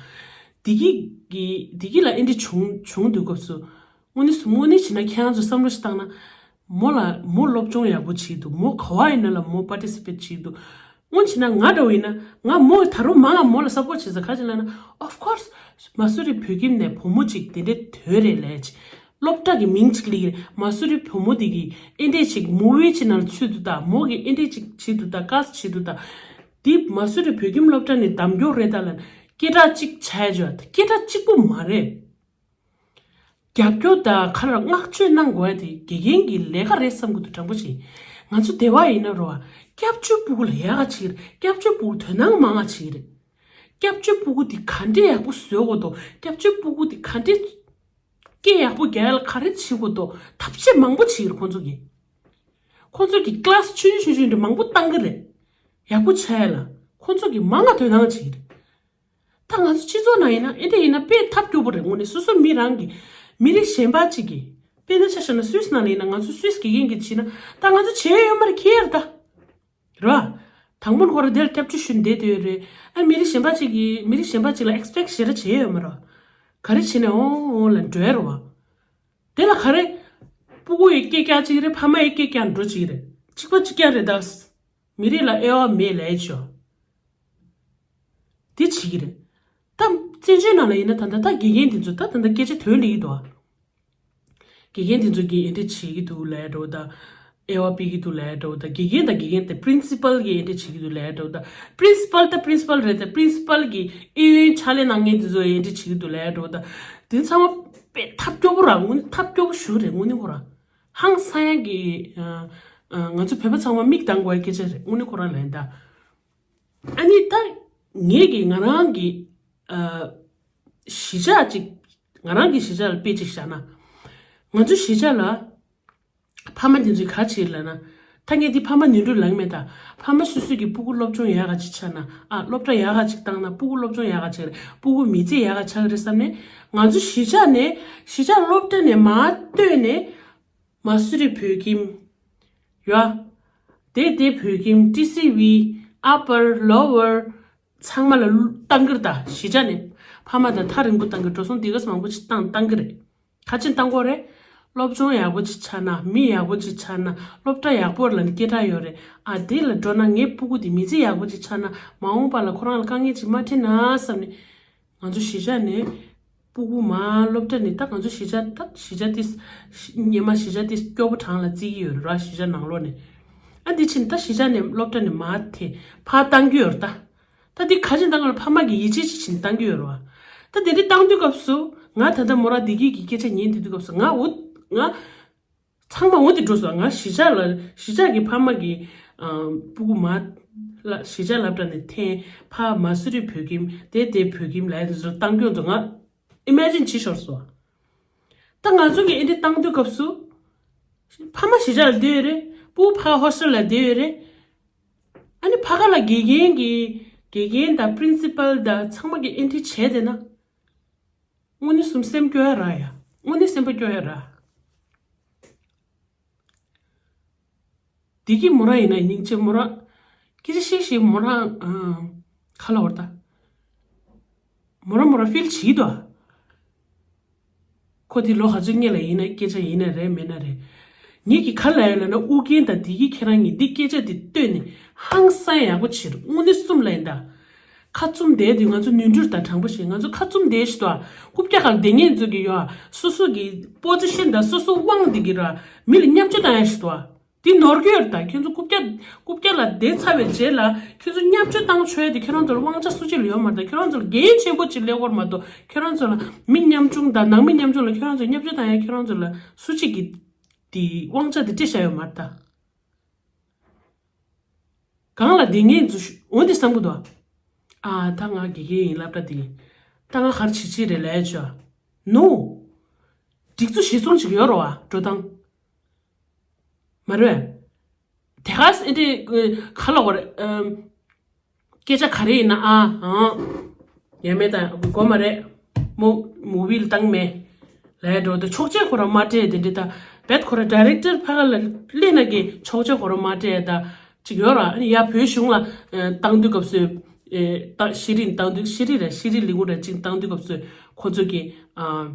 བདེ་སྐྱིད་ཀྱི་བདེ་སྐྱིད་ལ་ཨེ་འདྲ་བྱུང་བྱུང་དུས་སྐབས་སུ་དངོས་གནས་སུ་དངོས་གནས་བྱས་ན་ཁྱེད་རང་ཚོ་བསམ་བློ་ཞིག་བཏང་ན་མོ་ལ་མོ་སློབ་སྦྱོང་ཡག་པོ་བྱེད་འདུག་མོ་ག་བ་ཡིན་ན་ལ་མོ་པར་ཊི་སི་པེཊ་བྱེད་འདུག་སྔོན་ཆད་ན་ང་འདྲ་བོ་ཡིན་ན་ང་མོ་ད་རུང་མང་ང་མོ་ལ་སབ་པོར་བྱེད་ས་ག་ཅི་ལབ་ན། of course མ་སུ་རི་བོད་ཁྱིམ་ནས་བུ་མོ་གཅིག་དེ་འདྲའི་དོན་རེད་ལས་ཅི། སློབ་གྲྭ་གི་མིང་གཅིག་ལི་གི་མ་སུ་རི་བུ་མོ་དེ་གི་ཨེ་འདྲས་ཅིག་མུ་བི་ཅི་ནང་ཚུད་འདུག་ད་མོ་གི་ཨེ་འདྲས་ཅིག་བྱེད་འདུག་ད་ཀ་ས་བྱེད་འདུག་ད། དེ་མ་སུ་རི་བོད་ཁྱིམ་སློབ་གྲྭ་ནས་གདམ་སྐྱོར་རེད་ད་ལ་སྐད་གྲགས་གཅིག་ཆགས་ཡ་ཅོ་ད་སྐད་གྲགས་གཅིག་པུ་མ་རེད། རྒྱབ་སྐྱོར་དང་ཁ་ར་བསྔགས་བརྗོད་གནང་དགོས་ཡ་དེ་དགེ་རྒན་གྱི་ལས་ཀ་རེད་བསམ་གི་འདུག་དྲང་པོ་བྱས། ང་ཚོ་སྡེ་བ་ཡིན་ན་རོ། སྐྱབས་བཅོལ་སྤུ་གུ་ལ་ཡག་ག་བྱེད་ཀྱི་རེད། སྐྱབས་བཅོལ་སྤུ་གུ་དོ་སྣང་མང་ང་བྱེད་ཀྱི་རེད། སྐྱབས་བཅོལ་སྤུ་གུ་དེ་ག་འདྲས་ཡག་པོ་བཟོ་དགོས་དོ། སྐྱབས་བཅོལ་སྤུ་གུ་དེ་ག་འདྲས་སྐད་ཡག་པོ་རྒྱག་ཡ་ལ་ག་རེ་བྱེད་དགོས་དོ་ཐབས་ཤེས་མང་པོ་བྱེད་ཀྱི་རེད་ཁོང་ཚོ་གིས། ཁོང་ཚོ་གིས་ཀི་ལ་སི་ཆུང་ཆུང་ཆུང་ཆུང་འདྲ་མང་པོ་བཏང་གི་རེད། ཡག་པོ་བྱ་ཡ་ལ་ཁོང་ཚོ་གིས་མང་ང་དོ་སྣང་བྱེད་ཀྱི་རེད། ད་ང་ཚོ་སྤྱི་ཚོགས་ནང་ཡིན་ན་ཨེ་འདྲ་ཡིན་ན་དཔེ་ཐབས་སྐྱོ་པོ་རེད། དངོས་གནས་སོ་སོ་མི་རང་གི་མི་རིགས་གཞན་པ་གཅིག་གིས་དཔེར་ན་ཆ་བཞག་ན་སུད་སི་ནང་ལ་ཡིན་ན་ང་ཚོ་སུད་སི་དགེ་རྒན་གྱིས་བྱས་ན་ད་ང་ཚོ་བྱས་ཡོད་མ་རེད་ཁྱེར་ད། རེད་བ། དང་པོ་ཁོ་རང་དེར་སྐྱབས་བཅོལ་ཞུས་བསྡད་དུས་རེད། ཨ་མི་རིགས་གཞན་པ་གཅིག་གིས་མི་རིགས་གཞན་པ་གཅིག་ལ་ཨེག་སི་པེག་ཞེ་དྲག་བྱས་ཡོད་མ་རེད། ག་རེ་བྱས་ནས་འོང་འོང་ལ་འགྲོ་ཡ་རེད་བ། དེ་ལ་ག་རེ། སྤུ་གུ་ཡི་སྐད་རྒྱག་གཅིག་རེད། ཕ་མ་ཡི་སྐད་རྒྱག་འགྲོ་གཅིག་རེད། གཅིག་པ་གཅིག་རྐྱང་རེད་ད། མི་རིགས་ལ་དབྱེ་བ་མེད་ལས་ཆོག་དེ་བྱེད་ཀྱི་རེད། ད་བཙན་བྱོལ་ནང་ལ་ཡིན་ན་ད་ལྟ་ད་དགེ་རྒན་དེ་ཚོ་ད་ད་ལྟ་སྐད་ཆ་དོན་ལས་ཀྱི་འདུག་ཨ། དགེ་རྒན་དེ་ཚོ་གིས་ཨེ་འདྲ་བྱེད་ཀྱི་འདུག་ལས་འགྲོ་ད། དབྱེ་བ་སྤེལ་གྱི་འདུག་ལས་འགྲོ་ད། དགེ་རྒན་དང་དགེ་རྒན་དེ་པི་རིན་སི་པལ་གིས་ཨེ་འདྲ་བྱེད་ཀྱི་འདུག་ལས་འགྲོ་ད། པི་རིན་སི་པལ་ད་པི་རིན་སི་པལ་རེད་ད། པི་རིན་སི་པལ་གིས་གཡས་གཡོན་ཕྱག་ལས་གནང་མཁན་དེ་ཚོ་ཨེ་འདྲ་བྱེད་ཀྱི་འདུག་ལས་འགྲོ་ད། དེ་ཚང་མ་དཔེ་ཐབས་སྐྱོ་པོ་ར་དངོས་གནས་ཐབས་སྐྱོ་པོ་ཞུ་རེད་དངོས་གནས་ཁོ་ར། ཧང་སང་ཡ་གི་ཨ་ཨ་ང་ཚོ་བོད་པ་ཚང་མ་མིག་གདངས་དགོས་ཡ་སྐད་ཆ་རེད་དངོས་གནས་ཁོ་རང་ལན་ད། ཨ་ནི་ད་ངས་གི་ང་རང་གི་ཨ་གཞིས་ཆགས་ཅིག་ང་རང་གི་གཞིས་ཆགས་ལ་དཔེ་ཅིག་བཞག་ན། ང་ཚོ་གཞིས་ཆགས་ལ་ཕ་མ་དེ་ཚོས་ག་བྱེད་ལབ་ན། ད་ངས་འདི་ཕ་མ་ནོར་འཁྲུལ་ལངས་མེད་ད། ཕ་མ་སོ་སོ་གི་སྤུ་གུ་སློབ་སྦྱོང་ཡག་ག་ཅིག་ཆགས་ན་ཨ་སློབ་གྲྭ་ཡག་ག་ཅིག་བཏང་ན་སྤུ་གུ་སློབ་སྦྱོང་ཡག་ག་ཆགས་རེད། སྤུ་གུ་མི་ཚེ་ཡག་ག་ཆགས་རེད་བསམ་ནས་ང་ཚོ་གཞིས་ཆགས་ནས་གཞིས་ཆགས་སློབ་གྲྭ་ནས་མར་བཏོན་ནས། མ་སུ་རི་བོད་ཁྱིམ། ཡ། དེ་དེ་བོད་ཁྱིམ་ཊི་སི་ཝི། ཨ་པར། ལོ་ཝར། ཚང་མ་ལ་བཏང་གི་རེད་ད་གཞིས་ཆགས་ནས། ཕ་མ་དང་ཐག་རིང་པོ་བཏང་གི་འགྲོ་སོང་དེ་ག་ས་མང་པོ་ཅིག་བཏང་བཏང་གི་རེད། ག་ཅི་བཏང་གི་ཡོད་རེད། སློབ་སྦྱོང་ཡག་པོ་ཅིག་ཆགས་ན། མི་ཡག་པོ་ཅིག་ཆགས་ན། སློབ་གྲྭ་ཡག་པོ་ལ་ནི་སྐད་གྲགས་ཡོད་རེད། ཨ་དེ་ལ་འགྲོ་ན་ངའི་སྤུ་གུ་དེ་མི་ཚེ་ཡག་པོ་ཅིག་ཆགས་ན། མ་འོངས་པ་ལ་ཁོ་རང་ལ་དཀའ་ངལ་ཅིག་མ་འཕྲད་ན་བསམ་ནས། ང་ཚོ་གཞིས་ཆགས་ནས་སྤུ་གུ་མར་སློབ་གྲྭ་ནས། ད་ང་ཚོ་གཞིས་ཆགས། ད་གཞིས་ཆགས་དེ་སྔོན་མ་གཞིས་ཆགས་དེ་སྐྱོ་པོ་གྲང་ལ་བརྩི་གི་ཡོད་རེད་ར། གཞིས་ཆགས་ནང་ལོགས་ནས། ཨ་འདི་ཕྱིན་ད་གཞིས་ཆགས་ནས་སློབ་གྲྭ་ནས་མར་དེ་ཕར་བཏང་གི་ཡོད་རེད་ད། ད་འདི་ག་ཅིག་བཏང་གི་ཡོད་རེད། ཕ་མ་གིས་ཡིད་ཆེས་ཅིག་བྱས་ནས་བཏང་གི་ཡོད་རེད་བ། ད་དེ་འདྲ་བཏང་དུས་སྐབས་སུ་ང་ད་ལྟ་མོ་རང་བདེ་སྐྱིད་ཀྱི་སྐད་ཆ་ཉན་བསྡད་དུས་སྐབས་སུ། ང་འོ་ང་ཚང་མ་འོ་དེ་འགྲོ་སོང་། ང་གཞིས་ཆགས་ལ། གཞིས་ཆགས་ཀྱི་ཕ་མ་གིས་ཨ་སྤུ་གུ་མར་ལ་གཞིས་ཆགས་སློབ་གྲྭ་ནས་འཐེན། ཕར་མ་སུ་རི་བོད་ཁྱིམ། དེ་དེ་བོད་ཁྱིམ་ལ་ཡ་བཏང་སྐྱོང་ཚོ་ང་ཨི་མེ་ཇིན་བྱེད་ཤོར་སོང་། ད་ང་ཚོ་གིས་ཨེ་འདྲ་བཏང་དུས་སྐབས་སུ། ཕ་མ་གཞིས་ཆགས་ལ་བསྡད་ཡོད་རེད། སྤུ་གུ་ཕར་ཧོ་སི་ཊེལ་ལ་བསྡད་ཡོད་རེད། ཨ་ནི་ཕ་ག་ལ་དགེ་རྒན་གྱི། དགེ་རྒན་དང་པི་རིན་སི་པལ་དང་ཚང་མ་གིས་ཨེ་འདྲ་བྱས་བསྡད་ན། དངོས་གནས་སེམས་སྐྱོ་ཡ་ར་ཡ། དངོས་གནས་སེམས་པ་སྐྱོ་ཡ་ར། བདེ་སྐྱིད་མོ་རང་ཡིན་ན་སྙིང་རྗེ། མོ་རང་སྐད་ཆ་བཤད་བཤད། མོ་རང་ཨ་ག་ལབ་དགོས་རེད་ད། མོ་རང་མོ་རང་ཕིལ་བྱེད་ཀྱི་འདུག་ཨ། ཁོ་དེ་ལོ་ག་ཚོད་སྔོན་ལ་ཡིན་ན་སྐད་ཆ་ཡིན་ན་རེད། མིན་ན་རེད། ངེད་ཀྱིས་ག་ལབ་ཡ་ལབ་ན། ཨུ་རྒྱན་དང་བདེ་སྐྱིད་ཁྱེད་རང་གཉིས་འདི་སྐད་ཆ་དེ་བཏོན་ནས་ཧང་སང་ཡག་པོ་བྱེད་རོགས། དངོས་གནས་གསུམ་ལ་ཡིན་ད། ཁ་བཙུམ་བསྡད་དུས་ང་ཚོ་ནོར་འཁྲུལ་དང་། དྲང་པོ་བཤད། ང་ཚོ་ཁ་བཙུམ་བསྡད་ཤི་ཏོ། རྐུབ་བཀྱག་སྒང་ལ་བསྡད་མཁན་ཚོ་གི་ཡོད་ཨ། སོ་སོ་གི་པོ་ཛི་ཤན་དང་སོ་སོ་དབང་དེ་གི་ར་མི་ལ་བརྙས་བཅོས་བཏང་ཡ་ཤི་ཏོ། དེ་ནོར་གྱི་ཡོད་རེད་ད། ཁྱོད་ཚོ་རྐུབ་བཀྱག་རྐུབ་བཀྱག་ལ་བསྡད་ཚར་བའི་རྗེས་ལ་ཁྱོད་ཚོ་བརྙས་བཅོས་བཏང་ཆོག་ཡ་དེ་ཁྱོད་རང་ཚོ་ལ་དབང་ཆ་སུ་གཅིག་ལ་ཡོད་མ་རེད་ད། ཁྱོད་རང་ཚོ་ལ་འགན་ཆེན་པོ་ཅིག་སླེབས་ཀྱི་ཡོད་མ་གཏོགས། ཁྱོད་རང་ཚོ་ལ་མི་ཉམ་ཆུང་དང་ནང་མི་ཉམ་ཆུང་ལ་ཁྱོད་རང་ཚོ་བརྙས་བཅོས་བཏང་ཡ་ཁྱོད་རང་ཚོ་ལ་སུ་གཅིག་གིས་དེ་དབང་ཆ་དེ་སྤྲད་བཞག་ཡོད་མ་རེད་ད། སྒང་ལ་བསྡད་མཁན་ཚོ་འོ་འདི་བསམ་གྱི་འདུག་ཨ། ཨ་ད་ང་དགེ་རྒན་ཡིན། སློབ་གྲྭ་འདི་ཡིན། ད་ང་ག་རེ་བྱེད་ཀྱི་རེད་ལབ་ཡ་ཅིག་ཡོད་ཨ། ནོ། སྒྲིག་འཛུགས་གཞིར་བཟུང་ཅིག་ཡོད་རེད་བ། འགྲོ་སྟངས། མ་རེད་པས། དེ་ག་ཨེ་འདྲ་ག་ལབ་དགོས་རེད། ཨམ། སྐད་ཆ་ག་རེ་ཡིན་ན། ཨ་ཨང་། ཡ་མེད་ད། དགོས་མ་རེད། མོ་མུ་བི་ལ་བཏང་མེད་ལབ་ཡ་འགྲོ། ད་ཆོག་མཆན་ཁོ་རང་མ་སྤྲད་དེ་འདྲ། ད་བེད་ཁོ་རང་ཌའི་རེག་ཊར་ཕ་ག་ལ་སླེབས་ན་གི་ཆོག་མཆན་ཁོ་རང་མ་སྤྲད་ད་ཅིག་ཡོད་ར། ཨ་ནི་ཡ་བོད་གཞུང་ལ་ཨ་བཏང་དུས་སྐབས་སུ། ཨེ་ད་ཤེས་རིག་བཏང་དུས། ཤེས་རིག་རེད། ཤེས་རིག་ལས་ཁུངས་རེད། ཅིག་བཏང་དུས་སྐབས་སུ་ཁོ་ཚོ་གི་ཨ་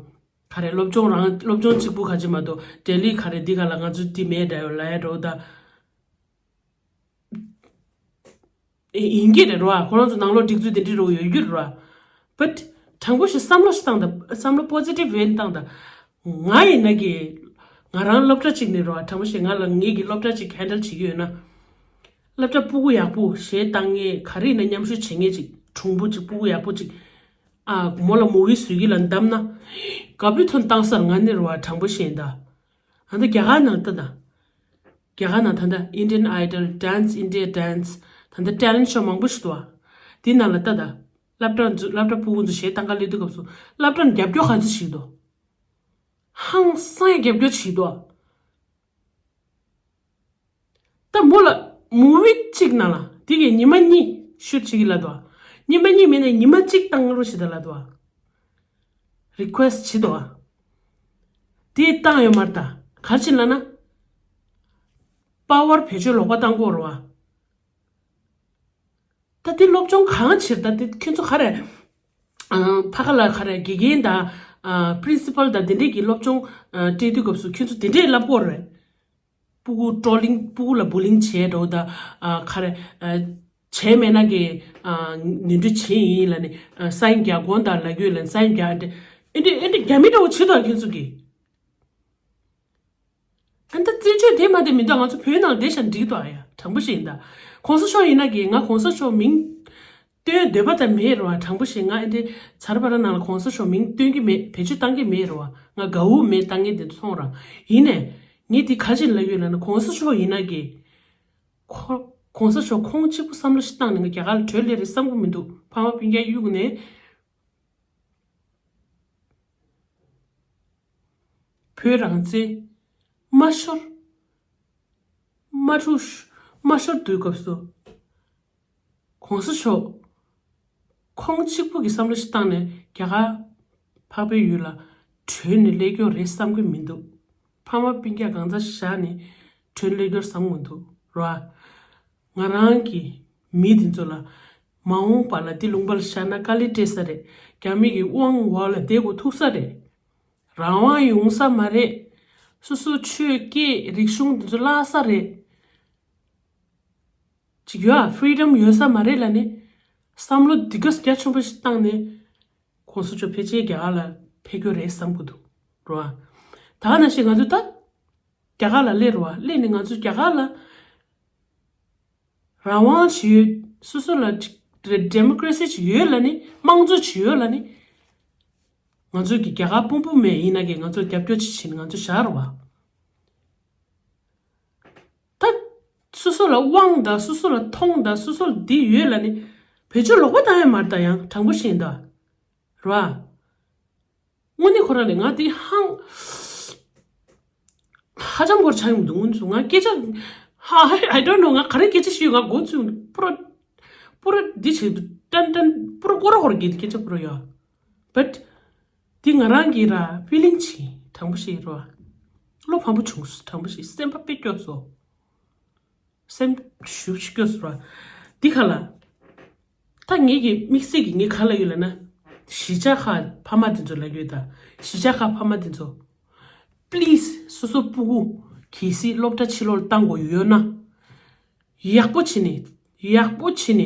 ག་རེ། སློབ་སྦྱོང་རང་། སློབ་སྦྱོང་གཅིག་པུ་ག་ཅིག་མ་གཏོགས་ལྡི་ལི་ག་རེ་འདི་ག་ལ་ང་ཚོ་འདི་མེད་འདྲ་ཡོད་ལབ་ཡ་འགྲོ་ད། ཨེ་ཡིན་གྱི་རེད་རོ། ཁོ་རང་ཚོ་ནང་ལོགས་སྒྲིག་འཛུགས་དེ་འདྲ་རོ་ཡོད་རྒྱུ་རེད་རོ། བཊ་དྲང་པོ་ཞིག་བསམ་བློ་ཞིག་བཏང་དང་། བསམ་བློ་པོ་ཛི་ཊིབ་ཝེ་བཏང་དང་། ང་ཡིན་ན་གི་ང་རང་སློབ་གྲྭ་གཅིག་ནས་རོ། དྲང་པོ་ཞིག་ང་ལ་ངེད་ཀྱི་སློབ་གྲྭ་གཅིག་ཧེན་ཌལ་བྱེད་ཀྱི་ཡོད་ན། སློབ་གྲྭ་སྤུ་གུ་ཡག་པོ་གཞས་བཏང་མཁན། ག་རེ་ཡིན་ན་མཉམ་ཞུགས་བྱེད་མཁན་ཅིག་གྲུང་པོ་ཅིག་སྤུ་གུ་ཡག་པོ་ཅིག་ཨ་མོ་ལ་མུ་བི་བཟོས་ཀྱི་ལ་བདམས་ན། དགའ་པོའི་ཐོག་བཏང་སར་ང་ནི་རོ། དྲང་པོ་བཤད་ད། ཨ་ད་རྒྱ་གར་ནང་ལྟ་ད། རྒྱ་གར་ནང་ད་ལྟ་Indian Idol, Dance India Dance, ད་ལྟ་ཊེ་ལེན་ཊི་ཤོ་མང་པོ་ཞིག་འདུག་ཨ། དེ་ནང་ལ་ལྟ་ད། སློབ་གྲྭ་ཚོ། སློབ་གྲྭ་སྤུ་གུ་ཚོ་གཞས་བཏང་ག་སླེབས་དུས་སྐབས་སུ་སློབ་གྲྭ་ནས་རྒྱབ་སྐྱོར་ག་ཚོད་བྱེད་འདུག་ཧང་སང་རྒྱབ་སྐྱོར་བྱེད་འདུག་ད་མོ་ལ་མུ་བི་གཅིག་ནང་ལ་དེ་གས་ཉི་མ་གཉིས་ཤུཊ་བྱེད་ཀྱི་ལབ་འདུག་ཉི་མ་གཉིས་མིན་ན་ཉི་མ་གཅིག་བཏང་རོགས་བྱེད་ད་ལབ་འདུག་རི་ཀུ་ཨེ་སི་ཊི་བྱེད་འདུག་དེ་བཏང་ཡོད་མ་རེད་ད། ག་རེ་བྱེད་ལབ་ན། པ་ཝར་བེད་སྤྱོད་ལོག་པ་བཏང་གི་ཡོད་རེད་བ། ད་དེ་སློབ་སྦྱོང་གང་བྱེད། ད་དེ་ཁྱོད་ཚོ་ག་རེ། ཨ་ཕ་ག་ལ་ག་རེ། དགེ་རྒན་དང་ཨ་པི་རིན་སི་པལ་དང་དེ་འདྲས་ཀྱི་སློབ་སྦྱོང་ཨ་སྤྲད་དུས་སྐབས་སུ་ཁྱོད་ཚོ་དེ་འདྲས་ལབ་དགོས་རེད། སྤུ་གུ་ཊོ་ལིང་། སྤུ་གུ་ལ་བུ་ལིང་བྱས་འགྲོ་ད། ཨ་ག་རེ། ཨ་བྱས་མེད་ན་གི་ཨ་ནོར་འཁྲུལ་བྱས་ཡིན་ལབ་ནས། ཨ་སའིན་རྒྱག་དགོངས་དག་ལབ་ཀྱི་ཡོད་ལབ་ནས་སའིན་རྒྱག་ཨེ་འདྲ་ཨེ་འདྲ་རྒྱག་མི་འདྲ་བོ་བྱེད་དོ་ཁྱོད་ཚོ་གིས། ཨ་ད་བཙན་བྱོལ་བསྡད་མ་བསྡད་མི་འདུག་ང་ཚོ་བོད་ནང་བསྡད་བཞག་འགྲིག་འདུག་ཨ་ཡ། དྲང་པོ་ཞིག་ཡིན་ད། གོང་ས་མཆོག་ཡིན་ན་གི་ང་གོང་ས་མཆོག་མིང་བཏོན་འདོད་པ་ད་མེད་རེད་བ། དྲང་པོ་ཞིག་ང་ཨེ་འདྲའི་ཚར་བ་ར་ནང་ལ་གོང་ས་མཆོག་མིང་བཏོན་གི་མེད། བེད་སྤྱོད་བཏང་གི་མེད་རེད་བ། ང་དགའ་བོ་མེད་བཏང་གི་འདི་ཚོང་ར། ཡིན་ནས་ངས་འདི་ག་ཅིག་ལབ་ཡོད་ལབ་ན། གོང་ས་མཆོག་ཡིན་ན་གི་ཁོ་གོང་ས་མཆོག་ཁོང་གཅིག་པུ་བསམ་བློ་ཞིག་བཏང་ནས་ང་རྒྱ་གར་ལ་བྲོས་སླེབས་རེད་བསམ་གི་མི་འདུག་ཕ་མ་སྤུན་ཀྱག་གཡུགས་ནས། བོད་རང་བཙན་མ་ཤོར། མ་འཁྲུགས། མ་ཤོར་དུས་སྐབས་སུ། གོང་ས་མཆོག་ཁོང་གཅིག་པུ་གིས་བསམ་བློ་ཞིག་བཏང་ནས་རྒྱ་གར་འཕགས་པའི་ཡུལ་ལ་བྲོས་ནས་སླེབས་ཀྱོག་རེད་བསམ་གི་མི་འདུག་ཕ་མ་སྤུན་ཀྱག་གང་ཚ་བཞག་ནས་བྲོས་སླེབས་ཀྱོག་བསམ་གི་མི་འདུག་ར། ང་རང་གི་མི་དེ་ཚོ་ལ་མ་འོངས་པ་ལ་འདི་ལུང་པ་ལ་བཞག་ན་དཀའ་ལས་སྤྲད་ས་རེད། རྒྱ་མི་གི་དབང་འོག་ལ་བསྡད་དགོས་ཐུག་ས་རེད། རང་དབང་ཡོང་ས་མ་རེད། སོ་སོ་ཆོས་སྐད་རིག་གཞུང་འདི་ཚོ་བརླག་ས་རེད། ཅིག་ཡོད་ཨ། ཕི་རི་ཌམ་ཡོད་ས་མ་རེད་ལབ་ནས་བསམ་བློ་འདི་ག་རྒྱ་ཆེན་པོ་ཞིག་བཏང་ནས་གོང་ས་མཆོག་ཕལ་ཆེར་རྒྱ་གར་ལ་ཕེབས་རྒྱུ་རེད་བསམ་གི་འདུག་རོ་ཨ། ད་ག་ནང་བཞིན་ང་ཚོ་ད་རྒྱ་གར་ལ་སླེབས་རོ་ཨ། སླེབས་ནས་ང་ཚོ་རྒྱ་གར་ལ་རང་དབང་ཞིག་ཡོད། སོ་སོ་ལ་ཌེ་མོ་ཀ་རེ་སི་ཞིག་ཡོད་ལབ་ནས་དམངས་གཙོ་ཞིག་ཡོད་ལབ་ནས་ང་ཚོ་གི་རྒྱ་གར་དཔོན་པོ་མེད་ཡིན་ན་གི་ང་ཚོ་རྒྱབ་སྐྱོར་ཅིག་བྱེད་ནས་ང་ཚོ་བཞག་རོ་བ། ད་སོ་སོ་ལ་དབང་དང་སོ་སོ་ལ་མཐོང་དང་སོ་སོ་ལ་འདི་ཡོད་ལབ་ནས་བེད་སྤྱོད་ལོག་པ་བཏང་ཡ་མ་རེད། ད་ཡང་དྲང་པོ་བཤད་ཡིན་ད་རོ་བ། དངོས་གནས་ཁོ་རང་ནས་ང་དེ་ཧང་ཧ་ཅང་གོར་ཆགས་ཡོང་འདུག་དངོས་སུ་ང་སྐད་ཆ་ཧ་I don't know ང་ག་རེ་སྐད་ཆ་ཞུས་ཡོད། ང་མགོ་ཚོས་པུ་ར་པུ་ར་འདི་བྱེད་ཏན་ཏན་པུ་ར་ཀོ་ར་ཧོར་གྱི་སྐད་ཆ་པུ་ར་ཡོད། But འདི་ང་རང་གི་ར་ཕི་ལིང་ཆེ་དྲང་པོ་ཞིག་རོ། བློ་ཕམ་པོ་བྱུང་སོང་། དྲང་པོ་ཞིག་སེམས་པ་དཔེ་སྐྱོ་སོང་། སེམས་ཞུ་ཞིག་སྐྱོ་སོང་ར། འདི་ག་ལ། ད་ངེད་ཀྱི་དམིགས་བསལ་གྱི་ངས་ག་ལ་ཡོད་ལ་ན། གཞིས་ཆགས་ཁག་ཕ་མ་དེ་ཚོ་ལ་ཡོད་ད། གཞིས་ཆགས་ཁག་ཕ་མ་དེ་ཚོ། Please སོ་སོ་སྤུ་གུ་གལ་སྲིད་སློབ་གྲྭ་ཕྱི་ལོགས་ལ་བཏང་དགོས་ཡོད་ན། ཡག་པོ་བྱས་ནས་ཡག་པོ་བྱས་ནས་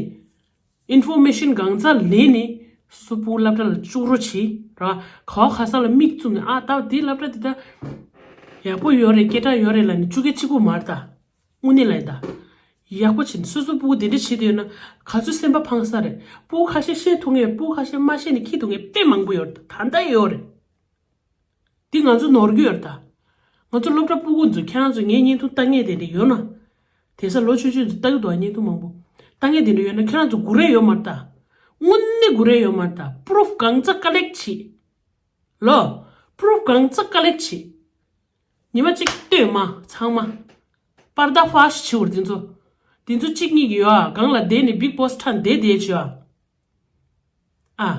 ཨིན་ཕོར་མེ་ཤན་གང་ཚ་ལེན་ནས་སོ་སོ་སྤུ་གུ་སློབ་གྲྭ་ལ་བཅུག་རོགས་བྱེད་ར། ག་བ་ག་ས་ལ་མིག་བཙུམ་ནས་ཨ་ད་དེ་སློབ་གྲྭ་དེ་ད་ཡག་པོ་ཡོད་རེད་སྐད་གྲགས་ཡོད་རེད་ལབ་ནས་བཅུག་གི་གཅིག་པུ་མ་རེད་ད། དངོས་གནས་ལ་ཡིན་ད། ཡག་པོ་བྱེད་ནས་སོ་སོ་སྤུ་གུ་དེ་འདྲ་བྱེད་དུ་ཡོད་ན་ག་ཚོད་སེམས་པ་ཕངས་ས་རེད། སྤུ་གུ་ཁ་ཤས་བཤད་ཐུབ་ངེས་སྤུ་གུ་ཁ་ཤས་མ་བཤད་ནས་ཁྱི་འདུག་ངེས་དཔེ་མང་པོ་ཡོད་རེད་ད། ད་ལྟ་ཡོད་རེད། འདི་ང་ཚོ་ནོར་རྒྱུ་ཡོད་རེད་ད། ང་ཚོ་སློབ་གྲྭ་སྤུ་གུ་ཚོ་ཁྱེད་རང་ཚོ་ངའི་བརྙན་ཐུང་ལྟ་ངེས་དེ་འདྲ་ཡོད་ན། དེང་སང་ལོ་ཆུང་ཆུང་ཚོ་ལྟ་གི་འདུག་བརྙན་ཐུང་མང་པོ། ལྟ་ངེས་དེ་འདྲ་ཡོད་ན་ཁྱེད་རང་ཚོ་སྒུག་རེ་ཡོད་མ་རེད་ད། དངོས་གནས་སྒུག་རེ་ཡོད་མ་རེད་ད། པུ་རུབ་གང་ཚ་ཀ་ལེག་བྱེད། ལོ། པུ་རུབ་གང་ཚ་ཀ་ལེག་བྱེད། ཉི་མ་གཅིག་ལྟོས་མ་ཚང་མ། པར་ད་ཧྥ་ཤི་བྱེད་འུར་དེ་ཚོ། དེ་ཚོ་གཅིག་གཉིས་ཀྱི་ཡོད་ཨ། གང་ལ་བསྡད་ནས་བིག་བོ་སི་ཁྲ་བསྡད་བསྡད་བྱོས་ཨ།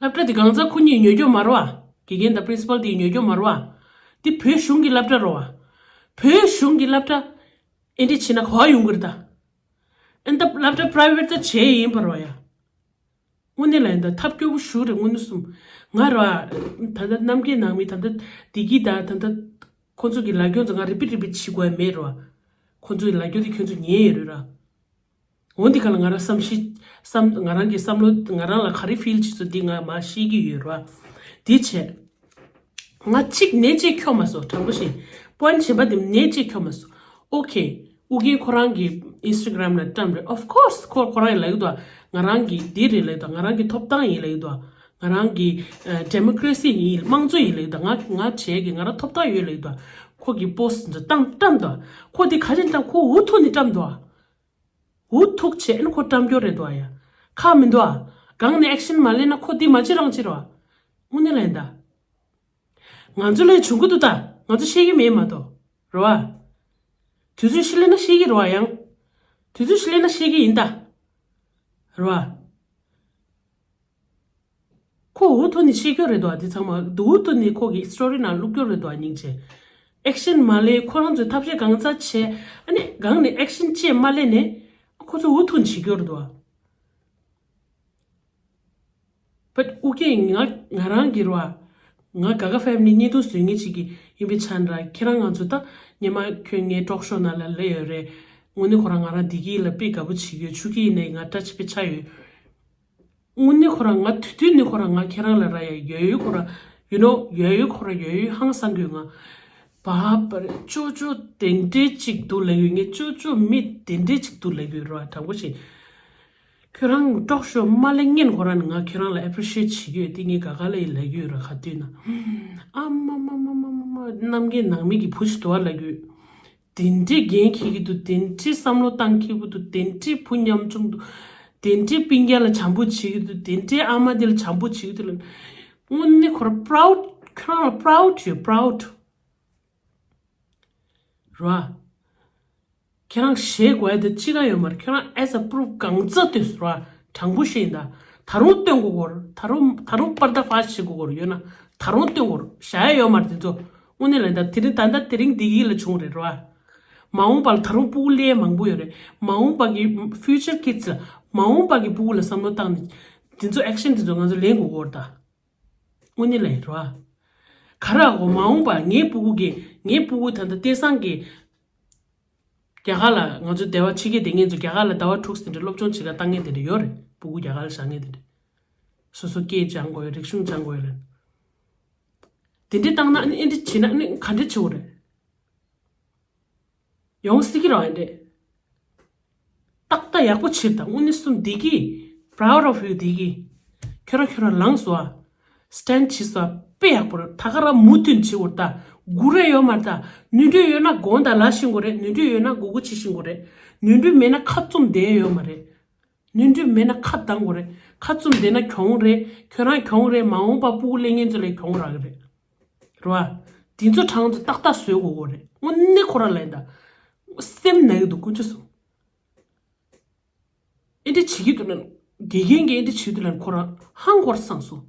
ཨ། སློབ་གྲྭ་དེ་གང་ཚ་ཁོ་གཉིས་ཉོ་རྒྱུ་མ་རོ་ཨ། དགེ་རྒན་དང་པི་རིན་སི་པལ་དེ་ཉོ་རྒྱུ་མ་རོ་ཨ། དེ་བོད་གཞུང་གི་སློབ་གྲྭ་རོ་ཨ། བོད་གཞུང་གི་སློབ་གྲྭ། ཨེ་འདྲི་བྱེད་ན་ག་བ་ཡོང་གི་རེད་ད། ཨེ་ད་སློབ་གྲྭ་པ་རའི་ཝེ་ཊི་ད་བྱས་ཡིན་པ་རོ་ཡ། དངོས་གནས་ལ་ཡིན་ད་ཐབས་སྐྱོ་པོ་ཞུ་རེད་དངོས་གནས་གསུམ། ང་ར། ད་ལྟ་རྣམ་རྒྱལ་ནང་མི་ད་ལྟ་བདེ་སྐྱིད་ད་ད་ལྟ་ཁོ་ཚོ་གི་ལ་རྒྱོ་ཚོ་ང་རི་པིཊ་རི་པིཊ་བྱེད་དགོས་ཡ་མེད་རོ། ཁོ་ཚོ་གི་ལ་རྒྱོ་དེ་ཁྱོད་ཚོ་ཉན་ཡོད་རེད་ར། འོ་འདི་ག་ལ་ང་རང་བསམ་ཤེས་བསམ་ང་རང་གི་བསམ་བློ་ང་རང་ལ་ག་རེ་ཕིལ་བྱེད་ཚོ་འདི་ང་མ་ཤེས་ཀྱི་ཡོད་རོ། འདི་བྱས། ང་གཅིག་ནས་གཅིག་འཁྱོག་མ་སོང་དྲང་པོ་ཞིག་པོ་ཡིན་ཊི་གཞན་པ་དེ་ནས་གཅིག་འཁྱོག་མ་སོང་། ཨོ་ཁེ། ཨུ་རྒྱན་ཁོ་རང་གི་ཨིན་སི་ཊ་གྷ་རམ་ལ་བཀྲམ་རེད། ཨོཕ་ཁོར་སི་ཁོ་ཁོ་རང་ཡིན་ལབ་ཀྱི་འདུག་ང་རང་གི་འདི་རེད་ལབ་ཀྱི་འདུག་ང་རང་གི་ཐོབ་ཐང་ཡིན་ལབ་ཀྱི་འདུག་ང་རང་གི་ཌེ་མོ་ཀ་རེ་སི་ཡིན་དམངས་གཙོ་ཡིན་ལབ་ཀྱི་འདུག་ང་ང་བྱས་ཀྱི་ང་རང་ཐོབ་ཐང་ཡོད་ལབ་ཀྱི་འདུག་ཁོ་གི་པོ་སི་ཊི་འདི་བཏང་བཀྲམ་འདུག་ཁོ་འདི་ག་ཅན་བཀྲམ་ཁོ་འུ་ཐུག་ནས་བཀྲམ་འདུག་འུ་ཐུག་བྱས་ཨ་ནི་ཁོ་བཀྲམ་སྐྱོར་རེད་འདུག་ཨ་ཡ། ཁག་མི་འདུག་ཨ། གང་ནས་ཨེག་ཤན་མ་ལེན་ན་ཁོ་འདི་མ་བྱེད་རང་བྱེད་རོགས། དངོས་གནས་ལ་ཡིན་ད། ང་ཚོ་ལས་བྱུང་གི་འདུག་ད། ང་ཚོ་ཤེས་ཀྱི་མེད་མ་གཏོགས། རེད་བ། དུས་ཚོད་ཤི་ལེ་ན་ཤེས་ཀྱི་རེད་བ་ཡང་། དུས་ཚོད་ཤི་ལེ་ན་ཤེས་ཀྱི་ཡིན་ད། རེད་བ། ཁོ་འུ་ཐུག་ནས་བཤད་རྒྱུ་རེད་དོ་འདི་ཚང་མ་འུ་ཐུག་ནས་ཁོ་གི་སི་ཊོ་རི་ནང་བླུག་རྒྱུ་རེད་དོ་སྙིང་རྗེ། ཨེག་ཤན་མ་ལེན་ཁོ་རང་ཚོས་ཐབས་ཤེས་གང་ཚ་བྱས་ཨ་ནི་གང་ནས་ཨེག་ཤན་ཅེས་མ་ལེན་ནས་ཁོ་ཚོ་འུ་ཐུག་ནས་བྱེད་རྒྱུ་རེད་དོ། བཊ་ཨུ་ཀེ་ང་ང་རང་གི་རེད་བ། ང་ག་ག་ཕེ་མི་ལི་བརྙན་ཐུང་བཟོ་མཁན་ཅིག་གི་ཡིན་པའི་ཆ་ནས་ར་ཁྱེད་རང་ང་ཚོ་ད་སྔོན་མ་ཁྱོད་ངའི་ཊོག་ཤོ་ནང་ལ་སླེབས་ཡོད་རེད། དངོས་གནས་ཁོ་རང་ང་རང་བདེ་སྐྱིད་ལ་དཔེ་དགའ་པོ་བྱེད་ཀྱི་ཡོད་ཆུ་སྐྱིད་ཡིན་ནའི་ང་བཀྲ་ཤིས་པའི་ཆ་ཡོད། དངོས་གནས་ཁོ་རང་ང་དུས་དུས་ནས་ཁོ་རང་ང་ཁྱེད་རང་ལ་ར་ཡ་ཡོད་ཡོད་ཁོ་རང་you know ཡོད་ཡོད་ཁོ་རང་ཡོད་ཡོད་ཧང་སང་གི་ཡོད་ང་། བ་པར་ཅོ་ཅོ་དེ་འདྲས་ཅིག་འདུག་ལབ་ཡོད་ངས་ཅོ་ཅོ་མི་དེ་འདྲས་ཅིག་འདུག་ལབ་ཡོད་ར་དྲང་པོ་ཞིག་ཁྱོད་རང་ཊོག་ཤོ་མ་ལེན་སྔོན་ཁོ་རང་ནས་ང་ཁྱོད་རང་ལ་ཨེ་པི་རི་ཤི་ཨེཊ་བྱེད་ཀྱི་ཡོད་དེ་ངས་ག་ག་ལ་ཡིན་ལབ་ཀྱི་ཡོད་ར་ག་དུས་ན། ཨ་མ་མ་མ་མ་མ་མ་རྣམ་རྒྱལ་ནང་མི་གི་བུ་ཞིག་འདུག་ཨ་ལབ་ཀྱི་ཡོད། དེ་འདྲའི་འགན་འཁྱེར་གྱི་འདུག་དེ་འདྲའི་བསམ་བློ་བཏང་མཁས་པོ་འདུག་དེ་འདྲའི་བུ་ཉམ་ཆུང་འདུག་དེ་འདྲའི་སྤུན་ཀྱག་ལ་བྱམས་པོ་བྱེད་ཀྱི་འདུག་དེ་འདྲའི་ཨ་མ་དེ་ལ་བྱམས་པོ་བྱེད་ཀྱི་འདུག་ལབ། དངོས་གནས་ཁོ་རང་པ་རའུ་ཌི་ཁྱོད་རང་ལ་པ་རའུ་ཌི་ཡོད་པ་རའུ་ཌི། ར། ཁྱེད་རང་ཞེད་དགོས་ཡ་དེ་ཅི་ག་ཡོད་མ་རེད། ཁྱོད་རང་as a proof གང་ཚ་ལྟོས་སོ་ར། དྲང་པོ་བཤད་ཡིན་ད། ད་རུང་སྟོན་དགོས་གོ་ར། ད་རུང་ད་རུང་པར་ད་ཧྥ་ཤི་བྱེད་དགོས་གོ་ར་ཡོད་ན། ད་རུང་སྟོན་དགོས་ར། བཞག་ཡ་ཡོད་མ་རེད་དེ་ཚོ། དངོས་གནས་ལ་ཡིན་ད་དེ་རིང་ད་ལྟ་དེ་རིང་འདི་གི་ལ་བྱུང་རེད་ར། མ་འོངས་པ་ལ་ད་རུང་སྤུ་གུ་སླེབས་མང་པོ་ཡོད་རེད། མ་འོངས་པ་གི་future kids ལ་མ་འོངས་པ་གི་སྤུ་གུ་ལ་བསམ་བློ་བཏང་ནས་དེ་ཚོ་ཨེག་ཤན་དེ་ཚོ་ང་ཚོ་ལེན་དགོས་གོ་ར་ད། དངོས་གནས་ལ་ཡིན་ར། ག་ར་གོ་མ་འོངས་པ་ངའི་སྤུ་གུ་གི་ངའི་སྤུ་གུ་ད་ལྟ་བསྟན་སངས་ཀྱི་རྒྱ་གར་ལ་ང་ཚོ་སྡེ་བ་ཕྱི་རྒྱལ་སྡོད་མཁན་ཚོ་རྒྱ་གར་ལ་ཟླ་བ་དྲུག་ཙམ་དེ་འདྲ་སློབ་སྦྱོང་བྱེད་ག་བཏང་མཁན་དེ་འདྲ་ཡོད་རེད། སྤུ་གུ་རྒྱ་གར་ལ་བཞག་མཁན་དེ་འདྲ། སོ་སོ་སྐད་སྦྱང་དགོས་ཡོད། རིག་གཞུང་སྦྱང་དགོས་ཡོད་ལ། དེ་འདྲ་བཏང་ན་ཨ་ནི་ཨེ་འདྲ་བྱེད་ན་ཨ་ནི་ག་འདྲ་བྱེད་དགོས་རེད། ཡོང་སྲིད་ཀྱི་རེད་ཨ་འདྲ། ཏག་ཏག་ཡག་པོ་བྱེད་དང་། དངོས་གནས་གསུམ་བདེ་གི། Proud of you བདེ་གི། ཁྱོད་རང་ཁྱོད་རང་ལངས་སོ་ཨ། Stand བྱེད་སོ་ཨ། དཔེ་ཡག་པོ་རེད། ད་ག་རང་མུ་མཐུད་བྱེད་དགོས་རེད་ད། སྒུག་རེ་ཡོད་མ་རེད་ད། ནུས་འདོད་ཡོད་ན་དགོངས་དག་ལ་ཤེས་དགོས་རེད། ནུས་འདོད་ཡོད་ན་སྒུག་སྒུག་བྱེད་ཤེས་དགོས་རེད། ནུས་འདོད་མེད་ན་ཁ་བཙུམ་བསྡད་ཡོད་མ་རེད། ནུས་འདོད་མེད་ན་ཁ་གདངས་དགོས་རེད། ཁ་བཙུམ་བསྡད་ན་གྱོང་རེད། ཁྱོད་རང་གྱོང་རེད། མ་འོངས་པ་སྤུ་གུ་ལེན་མཁན་ཚོ་ལ་གྱོང་རག་གི་རེད། རེད་བ། དེ་ཚོ་གྲངས་ཚོ་ཏག་ཏག་བཟོས་དགོས་དགོས་རེད། དངོས་གནས་ཁོ་རང་ལ་ཡིན་ད། སེམས་ན་གི་འདུག་དཀོན་མཆོག་གསུམ། ཨེ་འདྲ་བྱེད་ཀྱི་འདུག་ལབ། དགེ་རྒན་གྱིས་ཨེ་འདྲ་བྱེད་ཀྱི་འདུག་ལབ་ཁོ་རང་ཧང་གོ་ར་སངས་སོང་།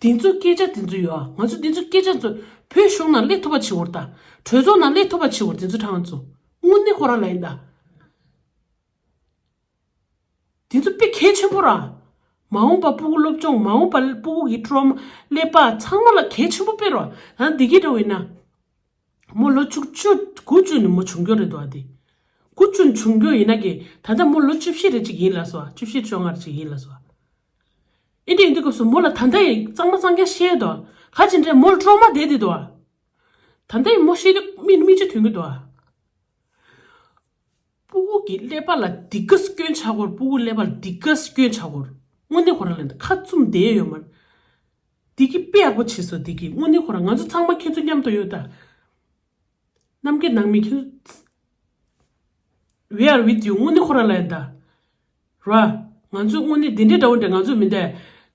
དེ་ཚོ་སྐད་ཆ་དེ་ཚོ་ཡོད་ཨ། ང་ཚོ་དེ་ཚོ་སྐད་ཆ་ཚོ་བོད་གཞུང་ནང་སླེབས་ཐུབ་པ་བྱེད་དགོས་རེད་ད། གྲོས་ཚོགས་ནང་སླེབས་ཐུབ་པ་བྱེད་དགོས་རེད། དེ་ཚོ་གྲངས་ཚོ་དངོས་གནས་ཁོ་རང་ལ་ཡིན་ད། དེ་ཚོ་དཔེ་གལ་ཆེན་པོ་ར། མ་འོངས་པ་སྤུ་གུ་སློབ་སྦྱོང་། མ་འོངས་པ་སྤུ་གུ་གི་ཀྲོ་མ་ཀླད་པ་ཚང་མ་ལ་གལ་ཆེན་པོ་དཔེ་ར། ད་འདི་གི་འདྲ་བོ་ཡིན་ན། མོ་ལོ་བཅུ་བཅུ་དགུ་བཅུ་ནས་མོ་བྱུང་རྒྱུ་རེད་དོ་ཨ་དེ། དགུ་བཅུ་ནས་བྱུང་རྒྱུ་ཡིན་ན་གི་ད་ལྟ་མོ་ལོ་བཅུ་བཞི་རེ་ཅིག་ཡིན་ལ་སོ། བཅུ་བཞི་བཅོ་ལྔ་རེ་ཅིག་ཡིན་ལ་སོ། ཨེ་འདྲ་ཡིན་དུས་སྐབས་སུ་མོ་ལ་ད་ལྟ་ཡི་གཙང་མ་གཙང་རྐྱང་བཤད་དོ། ག་ཅི་འདྲ་མོ་ལ་ཀྲོ་མ་བསྡད་དེ་དོ་ཨ། ད་ལྟ་ཡི་མོ་བཤད་དུས་མི་མི་ཅི་ཐོན་གི་དོ་ཨ། སྤུ་གུ་གི་ཀླད་པ་ལ་སྡིགས་སྐྱོན་ཆགས་སྐོར། སྤུ་གུ་ཀླད་པ་ལ་སྡིགས་སྐྱོན་ཆགས་སྐོར། དངོས་གནས་ཁོ་རང་ལ་ཁ་བཙུམ་བསྡད་ཡོད་མ་རེད། འདི་གི་དཔེ་ཡག་པོ་བྱེད་སོ་འདི་གི། དངོས་གནས་ཁོ་རང་ང་ཚོ་ཚང་མ་ཁྱེད་ཚོ་མཉམ་དུ་ཡོད་ད། གནམ་གྱི་ནང་མི་ཁྱེད་ཚོ། We are with you. དངོས་གནས་ཁོ་རང་ལ་ཡིན་ད། ར། ང་ཚོ་དངོས་གནས་འདི་འདྲའི་འདྲ་བོ་འདྲ་ང་ཚོ་མི་འདའ།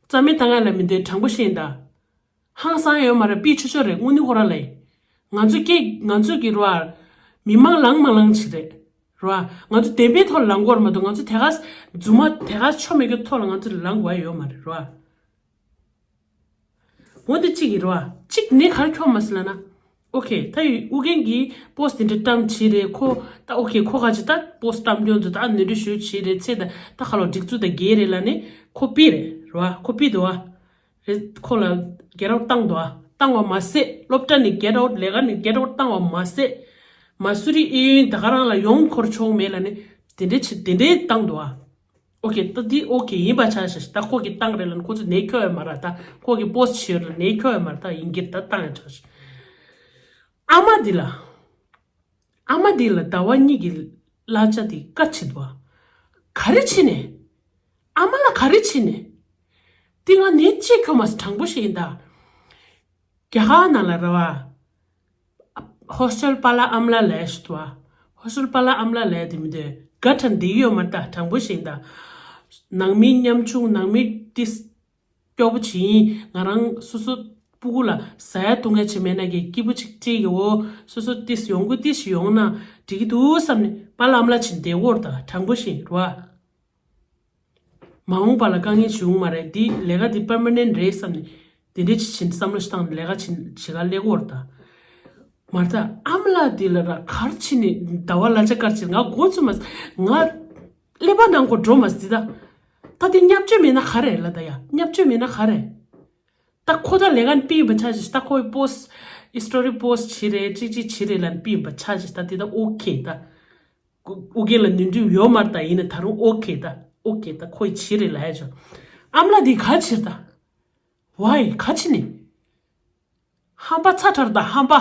རྩ་མེད་བཏང་ཡ་ལ་མི་འདའ། དྲང་པོ་བཤད་ཡིན་ད། ཧང་སང་ཡོད་མ་རེད། པི་ཆོ་ཆོ་རེད། དངོས་གནས་ཁོ་རང་ལ་ཡིན། ང་ཚོ་སྐད་ང་ཚོ་གི་ར། མི་མང་ལངས་མ་ལངས་ཅིག་རེད། ར། ང་ཚོ་བདེན་པའི་ཐོག་ལ་ལངས་དགོས་རེད་མ་གཏོགས། ང་ཚོ་དེ་ག་རྫུན་མ་དེ་ག་ཆོ་མེད་ཀྱི་ཐོག་ལ་ང་ཚོ་ལངས་དགོས་ཡ་ཡོད་མ་རེད་ར། འོ་དེ་གཅིག་ཡིན་ར། གཅིག་ནས་ག་རེ་འཁྱོག་མ་སོང་ལབ་ན། ཨོ་ཁེ། ད་ཡོད་ཨུ་རྒྱན་གྱིས་པོ་སི་དེ་འདྲ་བཀྲམ་བྱས་རེད་ཁོ། ད་ཨོ་ཁེ་ཁོ་ག་ཅི་ད་པོ་སི་བཀྲམ་རྒྱུ་འདུག་ད་ནོར་འཁྲུལ་ཞུ་བྱས་རེད་ཚེ་ད་ད་ག་ལོ་སྒྲིག་འཛུགས་ད་རྒྱས་རེད་ལབ་ནས་ཁོ་པི་རེད་ར། ཁོ་པི་འདུག་ཨ། རེད་ཁོ་ལ་གེ་རོགས་བཏང་འདུག་ཨ། བཏང་བ་མ་ཟད་སློབ་གྲྭ་ནས་གེ་རོགས་ལས་ཀ་ནས་གེ་རོགས་བཏང་བ་མ་ཟད། མ་སུ་རི་ཨེ་ཡོན་ད་ག་རང་ལ་ཡོང་འཁོར་ཆོག་མེད་ལབ་ནས་དེ་འདྲའི་ཆེ་དེ་འདྲའི་བཏང་འདུག་ཨ། ཨོ་ཁེ། ད་འདི་ཨོ་ཁེ་ཡིན་པ་ཆ་ཤས་ཤིག་ད་ཁོ་གི་བཏང་རེད་ལ་ཁོ་ཚོ་ནས་འཁྱོག་ཡོད་མ་ར། ད་ཁོ་གི་པོ་སི་ཤེར་ལ་ནས་འཁྱོག་ཡོད་མ་ར། ད་ཡིན་གྱི་ད་བཏང་ཡོད་ཆ་ཤས། ཨ་མ་འདི་ལ། ཨ་མ་འདི་ལ་ཟླ་བ་གཉིས་ཀྱི་གླ་ཆ་དེ་བཀའ་ཆེ་འདུག་ཨ། ག་རེ་བྱས་ནས། ཨ་མ་ལ་ག་རེ་བྱས་ནས། འདི་ང་ནས་ཅེས་འཁྱོག་མ་སོང་། དྲང་པོ་ཞིག་ཡིན་ད། རྒྱ་གར་ནང་ལ་ར་བ། ཧོ་སི་ཊལ་པཱ་ལགས་ཨ་མ་ལགས་ལབ་ཞིག་འདུག་ཨ། ཧོ་སི་ཊལ་པཱ་ལགས་ཨ་མ་ལགས་ལབ་དེ་མི་འདུག་ག་དྲན་བསྡད་ཡོད་མ་རེད་ད། དྲང་པོ་བཤད་ཡིན་ད། ནང་མི་ཉམ་ཆུང་ནང་མི་ཏིས་སྐྱོ་པོ་བྱེད་ཡིན། ང་རང་སོ་སོ་སྤུ་གུ་ལ་ཟ་ཡ་བཏུང་ཡ་བྱེད་མེད་ན་གི་སྐྱིད་པོ་ཅིག་སྤྲད་ཡོད། སོ་སོ་ཏིས་ཡོང་གི་ཏིས་ཞིག་ཡོང་ན་འགྲིག་གི་འདུག་བསམ་ནས་པཱ་ལགས་ཨ་མ་ལགས་བྱེད་བསྡད་ཡོད་རེད་ད། དྲང་པོ་བཤད་ཡིན་ར། མ་འོངས་པ་ལ་དཀའ་ངལ་ཞིག་འོང་མ་རེད། འདི་ལས་ཀ་འདི་པར་མ་ནན་རེད་བསམ་ནས་འདི་འདྲའི་ཅིག་བྱེད་བསམ་བློ་ཞིག་བཏང་ནས་ལས་ཀ་བྱེད་བྱེད་ག་སླེབས་ཀྱི་ཡོད་རེད་ད། མ་རེད་ད། ཨ་མ་ལགས་འདི་ལ་ར་གར་ཕྱིན་ནས་ཟླ་བ་གླ་ཆ་གར་ཕྱིན་ང་མགོ་ཚོས་མ་ང་ཀླད་པ་ནང་ཁོ་འགྲོ་མ་སྲིད་ད། ད་འདི་བརྙས་བཅོས་མེད་ན་ག་རེ་ལ་ད་ཡ་བརྙས་བཅོས་མེད་ན་ག་རེ། ད་ཁོ་ད་ལས་ཀ་ནི་པི་ཡིན་པ་ཆ་ཞིག་ད་ཁོའི་པོ་སི་ཨི་སི་ཊོ་རི་པོ་སི་བྱེད་རེད་ཅིག་ཅིག་བྱེད་རེད་ལ་ནི་པི་ཡིན་པ་ཆ་ཞིག་ད་འདི་ད་ཨོ་ཁེ་ད། ཨུ་རྒྱན་ལ་ནུས་འདྲིས་ཡོད་མ་རེད་ད། ཡིན་ན་ད་རུང་ཨོ་ཁེ་ད། ཨོ་ཁེ་ད་ཁོའི་བྱེད་རེད་ལ་ཡ་ཆོ། ཨ་མ་ལགས་འདི་ག་ཕྱིར་ད། ཝའི་ག་ཕྱིན་ནི། ཧམ་པ་ཚ་དྲགས་ད་ཧམ་པ།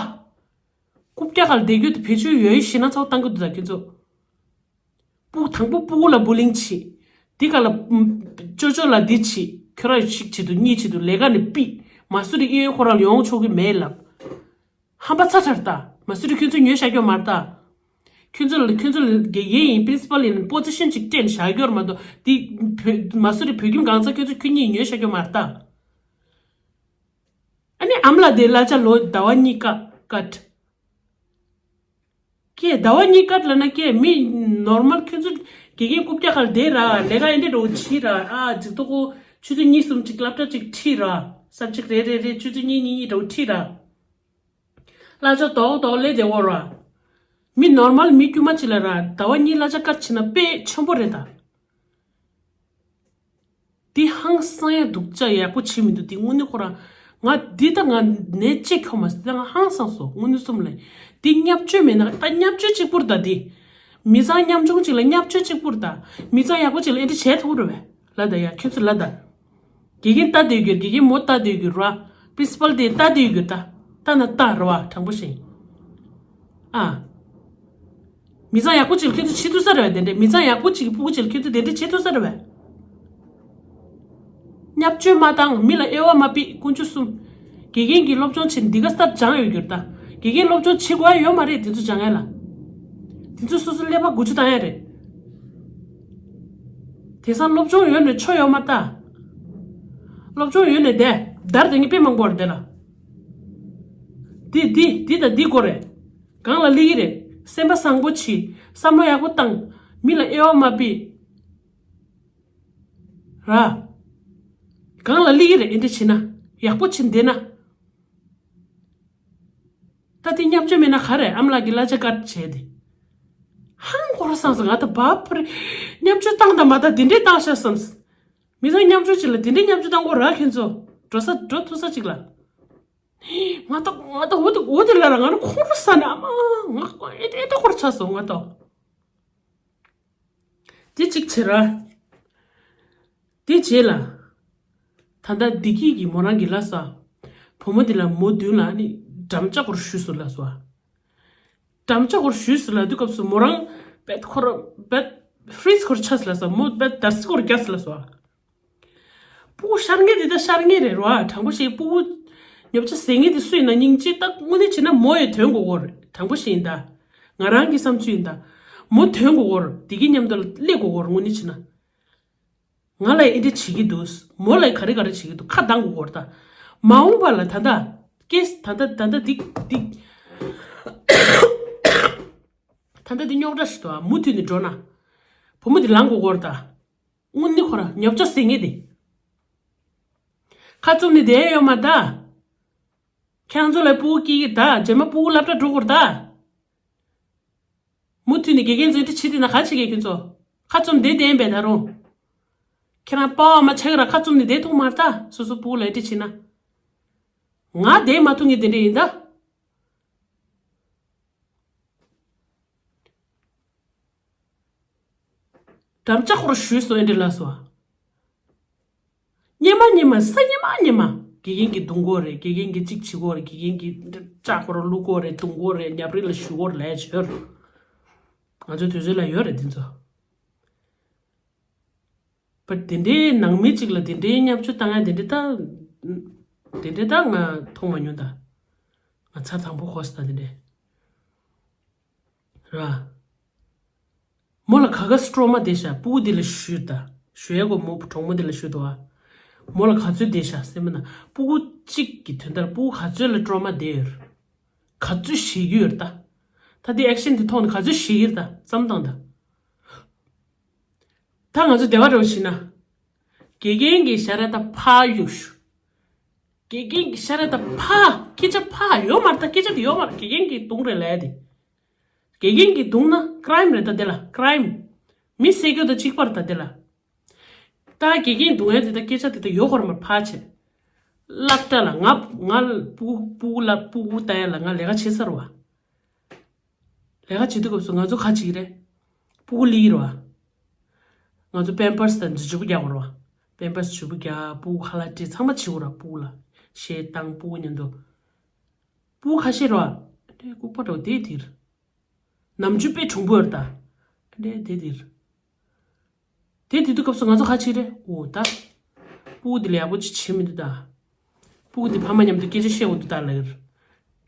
རྐུབ་བཀྱག་ག་ལ་བསྡད་རྒྱུ་དེ་བེད་སྤྱོད་ཡོད་ཡོད་ཞེ་ན་ཚ་བོ་བཏང་གི་འདུག་ད་ཁྱོད་ཚོ། སྤུ་དང་པོ་སྤུ་གུ་ལ་བུ་ལིང་བྱེད། འདི་ག་ལ་ཅོ་ཅོ་ལ་འདི་བྱེད། ཁྱོད་རང་ཞིག་བྱེད་དུ་གཉིས་བྱེད་དུ་ལས་ཀ་ནི་པི། མ་སུ་རི་ཨེ་ཡོན་ཁོ་རང་ལ་ཡོང་ཆོག་གི་མེད་ལབ། ཧམ་པ་ཚ་དྲགས་ད། མ་སུ་རི་ཁྱོད་ཚོ་ཉོས་བཞག་རྒྱུ་མ་རེད་ད། ཁྱོད་ཚོ་ལ་ཁྱོད་ཚོ་དགེ་རྒན་ཡིན་པི་རིན་སི་པལ་ཡིན་པོ་ཛི་ཤན་ཅིག་སྤྲད་ནས་བཞག་རྒྱུ་རེད་མ་གཏོགས་འདི་བོད་མ་སུ་རི་བོད་ཁྱིམ་གང་ཚ་ཁྱོད་ཚོ་ཁྱོད་གཉིས་ཉོས་བཞག་རྒྱུ་མ་རེད་ད། ཨ་ནི་ཨ་མ་ལགས་དེ་གླ་ཆ་ལོ་ཟླ་བ་གཉིས་ཀ་ཀཊ། ཀྱེ་ཟླ་བ་གཉིས་ཀཊ་ལབ་ན་ཀྱེ་མི་ནོར་མལ་ཁྱོད་ཚོ་དགེ་རྒན་རྐུབ་བཀྱག་ག་ལ་བསྡད་ར་ལས་ཀ་ཨེ་འདྲ་འགྲོ་བྱེད་ར་ཨ་ཅིག་ཏོ་ཁོ་ཆུ་ཚོད་གཉིས་གསུམ་ཅིག་སློབ་གྲྭ་ཅིག་ཁྲིད་ར་སབ་ཇེག་རེ་རེ་རེ་ཆུ་ཚོད་གཉིས་གཉིས་གཉིས་འགྲོ་ཁྲིད་ར། གླ་ཆ་རྡོག་རྡོག་ལས་བདེ་བོ་ར། མི་ནོར་མལ་མི་དཀྱུས་མ་ཅིག་ལ་ར་ཟླ་བ་གཉིས་གླ་ཆ་ཀཊ་བྱེད་ན་དཔེ་ཆེན་པོ་རེད་ད། འདི་ཧང་སང་ཡ་སྡུག་ཅག་ཡག་པོ་བྱེད་མི་འདུག་འདི་དངོས་གནས་ཁོ་རང་ ང་འདི་ད་ང་ནས་ཅིག་ཁྱོ་མ་སི་ད་ང་ཧང་སང་སོ་དངོས་གནས་གསུམ་ལ། འདི་བརྙས་བཅོས་མེད་ན་ད་བརྙས་བཅོས་གཅིག་པུར་ད་འདི། མི་ཚང་ཉམ་ཆུང་གཅིག་ལ་བརྙས་བཅོས་གཅིག་པུར་ད། མི་ཚང་ཡག་པོ་གཅིག་ལ་ཨེ་འདྲ་བྱས་ཐུབ་རེད་བས། ལ་ད་ཡ་ཁྱོད་ཚོ་ལ་ད། དགེ་རྒན་ལྟ་དེ་གྱུར་དགེ་རྒན་མོ་ལྟ་དེ་གྱུར་ར། པི་རིན་སི་པལ་དེ་ལྟ་དེ་གྱུར་ད། ལྟ་ན་ལྟ་ར་བ་དྲང་པོ་ཤིང་། ཨ། མི་ཚང་ཡག་པོ་ཅིག་ལ་ཁྱོད་ཚོ་བྱེད་ཐུབ་ས་རེད་བས་དེ་འདྲས། མི་ཚང་ཡག་པོ་ཅིག་གི་སྤུ་གུ་ཅིག་ལ་ཁྱོད་ཚོ་དེ་འདྲས་བྱེད་ཐུབ་ས་རེད་བས། བརྙས་བཅོས་མ་བཏང་། མི་ལ་དབྱེ་བ་མ་ཕྱེ། དཀོན་མཆོག་གསུམ། དགེ་རྒན་གྱིས་སློབ་སྦྱོང་བྱེད་འདི་ག་སྟབས་སྦྱང་ཡོད་གྱུར་ད། དགེ་རྒན་སློབ་སྦྱོང་བྱེད་དགོས་ཡ་ཡོད་མ་རེད་དེ་ཚོ་སྦྱང་ཡ་ལ། དེ་ཚོ་སོ་སོ་ཀླད་པ་འགུལ་སྐྱོད་བཏང་ཡ་རེད། དེང་སང་སློབ་སྦྱོང་ཡོད་ནས་ཆོ་ཡོད་མ་ད། སློབ་སྦྱོང་ཡོད་ནས་བསྡད་དར་དེ་ངས་དཔེ་མང་པོ་རེད་དེ་ལ། འདི་འདི་འདི་དང་འདི་དགོས་རེད། གང་ལ་སླེབས་ཀྱི་རེད། སེམས་པ་བཟང་པོ་བྱེད། བསམ་བློ་ཡག་པོ་བཏང་། མི་ལ་དབྱེ་བ་མ་ཕྱེ། ར། གང་ལ་སླེབས་ཀྱི་རེད་ཨེ་འདྲ་བྱེད་ན། ཡག་པོ་བྱེད་བསྡད་ན། ད་དེ་བརྙས་བཅོས་མེད་ན་ག་རེ་ཨ་མ་ལགས་ཀྱི་གླ་ཆ་ཀར་བྱས་ཏེ། ཧང་གོ་ར་སང་སང་ང་ད་བབ་པར། བརྙས་བཅོས་བཏང་དང་མ་བཏང་དེ་འདྲས་བཏང་ཤག་བསམ། མི་ཚང་བརྙས་བཅོས་ཅིག་ལ་དེ་འདྲས་བརྙས་བཅོས་བཏང་གོ་ར་ཁྱེད་ཚོ། འགྲོ་ས་འགྲོ་ཐུབ་ས་ཅིག་ལ། ང་ད་ང་ད་འོ་དེ་འོ་དེ་ལ་ར་ང་ནི་ཁོང་ཁྲོ་ཟ་ནས་ཨ་མ་ང་ཨེ་ཨེ་ད་གོ་ར་ཆགས་སོང་ང་ད། དེ་གཅིག་བྱེད་ར། དེ་རྗེས་ལ། ད་ལྟ་བདེ་སྐྱིད་ཀྱིས་མོ་རང་གི་ལ་ས། བུ་མོ་དེ་ལ་མོ་མདུན་ལ་ནི་འགྲམ་ལྕག་སྐོར་ཞུས་སུ་ལ་སོ། འགྲམ་ལྕག་སྐོར་ཞུས་སུ་ལ་དུས་སྐབས་སུ་མོ་རང་བེད་ཁོར་བེད་ཧྥི་རིས་སྐོར་ཆགས་ལ་ས་མོ་བེད་དར་སི་སྐོར་རྒྱག་ལ་སོ། སྤུ་གུ་ཤར་ངེས་དེ་ད་ཤར་ངེས་རེད་རོ། དྲང་པོ་ཞིག་སྤུ་གུ་ཉོབ་ཆ་ཟེར་ངེས་དེ་སུ་ཡིན་ན་སྙིང་རྗེ་ད་དངོས་གནས་བྱས་ན་མོ་ཡི་དོན་གོ་གོ་རེད། དྲང་པོ་ཞིག་ཡིན་ད། ང་རང་གི་བསམ་ཚུལ་ཡིན་ད། མོ་དོན་གོ་གོ་རེད། དེ་གི་མཉམ་དུ་ལ་སླེབས་གོ་གོ་རེད་དངོས་གནས་བྱས་ན། ང་ལ་ཡི་འདི་བྱེད་ཀྱི་འདུག་མོ་ལ་ཡི་ག་རེ་ག་རེ་བྱེད་ཀྱི་འདུག་ཁ་གདང་གོ་གོ་རེད་ད། མ་འོངས་པ་ལ་ད་ལྟ་ཀེས་ད་ལྟ་ད་ལྟ་འདི་འདི་ད་ལྟ་འདི་རྙོག་དྲ་ཞིག་འདུག་ཨ་མུ་མཐུད་ནས་འགྲོ་ན། བུ་མོ་འདི་ལངས་གོ་གོ་རེད་ད། དངོས་གནས་ཁོ་ར་ཉོབ་ཆ་ཟེར་ངེས་དེ། ཁ་བཙུམ་ནས་བསྡད་ཡོད་མ་ད། ཁྱེད་རང་ཚོ་ལ་སྤུ་གུ་སྐྱེ་གི་ད་རྗེས་མ་སྤུ་གུ་སློབ་གྲྭ་འགྲོ་དགོས་ད། མུ་མཐུད་ནས་དགེ་རྒན་ཚོས་དེ་བྱེད་དེ་ན་ག་བྱེད་གི་ཁྱོད་ཚོ། ཁ་བཙུམ་བསྡད་བསྡད་པས་ད་རུང་། ཁྱེད་རང་པ་བ་མ་ཆགས་གི་ར་ཁ་བཙུམ་ནས་བསྡད་ཐུབ་མ་རེད་ད་སོ་སོ་སྤུ་གུ་ལ་དེ་བྱེད་ན། ང་བསྡད་མ་ཐུབ་ངེས་དེ་འདྲ་ཡིན་ད། འགྲམ་ལྕག་སྐོར་ཞུས་སོང་ཨེ་འདྲ་ལ་སོ། སྙེ་མ་སྙེ་མ་ས་སྙེ་མ་སྙེ་མ། དགེ་རྒན་གྱིས་རྡུང་གོ་རེད། དགེ་རྒན་གྱིས་གཅིག་བྱེད་གོ་རེད། དགེ་རྒན་གྱིས་ལྕག་སྐོར་བླུག་གོ་རེད། རྡུང་གོ་རེད། ཉབ་རིལ་ལ་གཞུ་གོ་རེད་ལས་བྱོས། ང་ཚོའི་དུས་ཚོད་ལ་ཡོད་རེད་དེ་ཚོ། པ་དེ་འདྲའི་ནང་མི་གཅིག་ལ་དེ་འདྲའི་བརྙས་བཅོས་བཏང་ཡ་དེ་འདྲའི་ད། དེ་འདྲའི་ད་ང་མཐོང་མ་མྱོང་ད། ང་ཚར་དང་པོ་གོ་ས་ད་དེ་འདྲའི། ར། མོ་ལ་ག་ག་སི་ཊོ་མ་བསྡད་ཤག་སྤུ་གུ་འདི་ལ་ཞུས་ད། ཞུ་ཡ་གོ་མོ་གྲོགས་མོ་འདི་ལ་ཞུས་ད་བ། མོ་ལ་ག་ཚོད་བསྡད་ཤག་སེམས་ན་སྤུ་གུ་གཅིག་གི་དོན་དག་སྤུ་གུ་ག་ཚོད་ལ་ཊོ་མ་བསྡད་ཡོད། ག་ཚོད་ཞེད་ཀྱི་ཡོད་ད། ད་འདི་ཨེག་ཤན་འདི་མཐོང་ནས་ག་ཚོད་ཞེད་ཀྱི་ཡོད་ད་བསམ་བཏང་ད། ད་ང་ཚོ་བདེ་བ་རེ་བ་ཞིག་ན། དགེ་རྒན་གྱི་ཤ་ར་ད་ཕ་གཡུག་ཞུ། དགེ་རྒན་གྱི་ཤ་ར་ད་ཕ་སྐད་ཆ་ཕ་ཡོད་མ་རེད་ད་སྐད་ཆ་དེ་ཡོད་མ་རེད་དགེ་རྒན་གྱི་དུང་རེད་ལ་ཡ་དེ། དགེ་རྒན་གྱི་དུང་ན་ཀ་རའིམ་རེད་ད་དེ་ལ་ཀ་རའིམ། མི་བསད་རྒྱུ་དང་གཅིག་པ་རེད་ད་དེ་ལ། ད་དགེ་རྒན་དུང་ཡ་དེ་ད་སྐད་ཆ་དེ་ད་ཡོད་གོ་ར་མ་ཕ་བྱས། སློབ་གྲྭ་ལ་ང་ང་སྤུ་སྤུ་གུ་ལ་སྤུ་གུ་ལྟ་ཡ་ལ་ང་ལས་ཀ་བྱེད་ས་རུ་བ། ལས་ཀ་བྱེད་དུས་སྐབས་སུ་ང་ཚོ་ག་བྱེད་ཀྱི་རེད། སྤུ་གུ་ལི་རོ། ང་ཚོ་པེམ་པར་སི་དང་འཛི་ཇུ་བུ་རྒྱག་དགོས་རོ། པེམ་པར་སི་ཇུ་བུ་རྒྱག་སྤུ་གུ་ཁ་ལག་སྤྲད་ཚང་མ་བྱེད་དགོས་ར་སྤུ་གུ་ལ། གཞས་བཏང་སྤུ་གུ་མཉམ་དུ། སྤུ་གུ་ཁ་ཤས་རོ། ཨ་འདྲའི་ལྐུགས་པ་འདྲ་བོ་དེ་དེར། ནམ་རྒྱུན་དཔེ་གྲུང་པོ་ཡོད་ར་ད། ཨ་འདྲའི་དེ་དེར། དེ་དེ་དུས་སྐབས་སུ་ང་ཚོ་ག་བྱེད་རེད་འོ་ད། སྤུ་གུ་དེ་ལ་ཡག་པོ་ཅིག་བྱེད་མི་འདུག་ད། སྤུ་གུ་དེ་ཕ་མ་མཉམ་དུ་སྐད་ཆ་བཤད་འོ་འདུག་ད་ལ་ཡོད།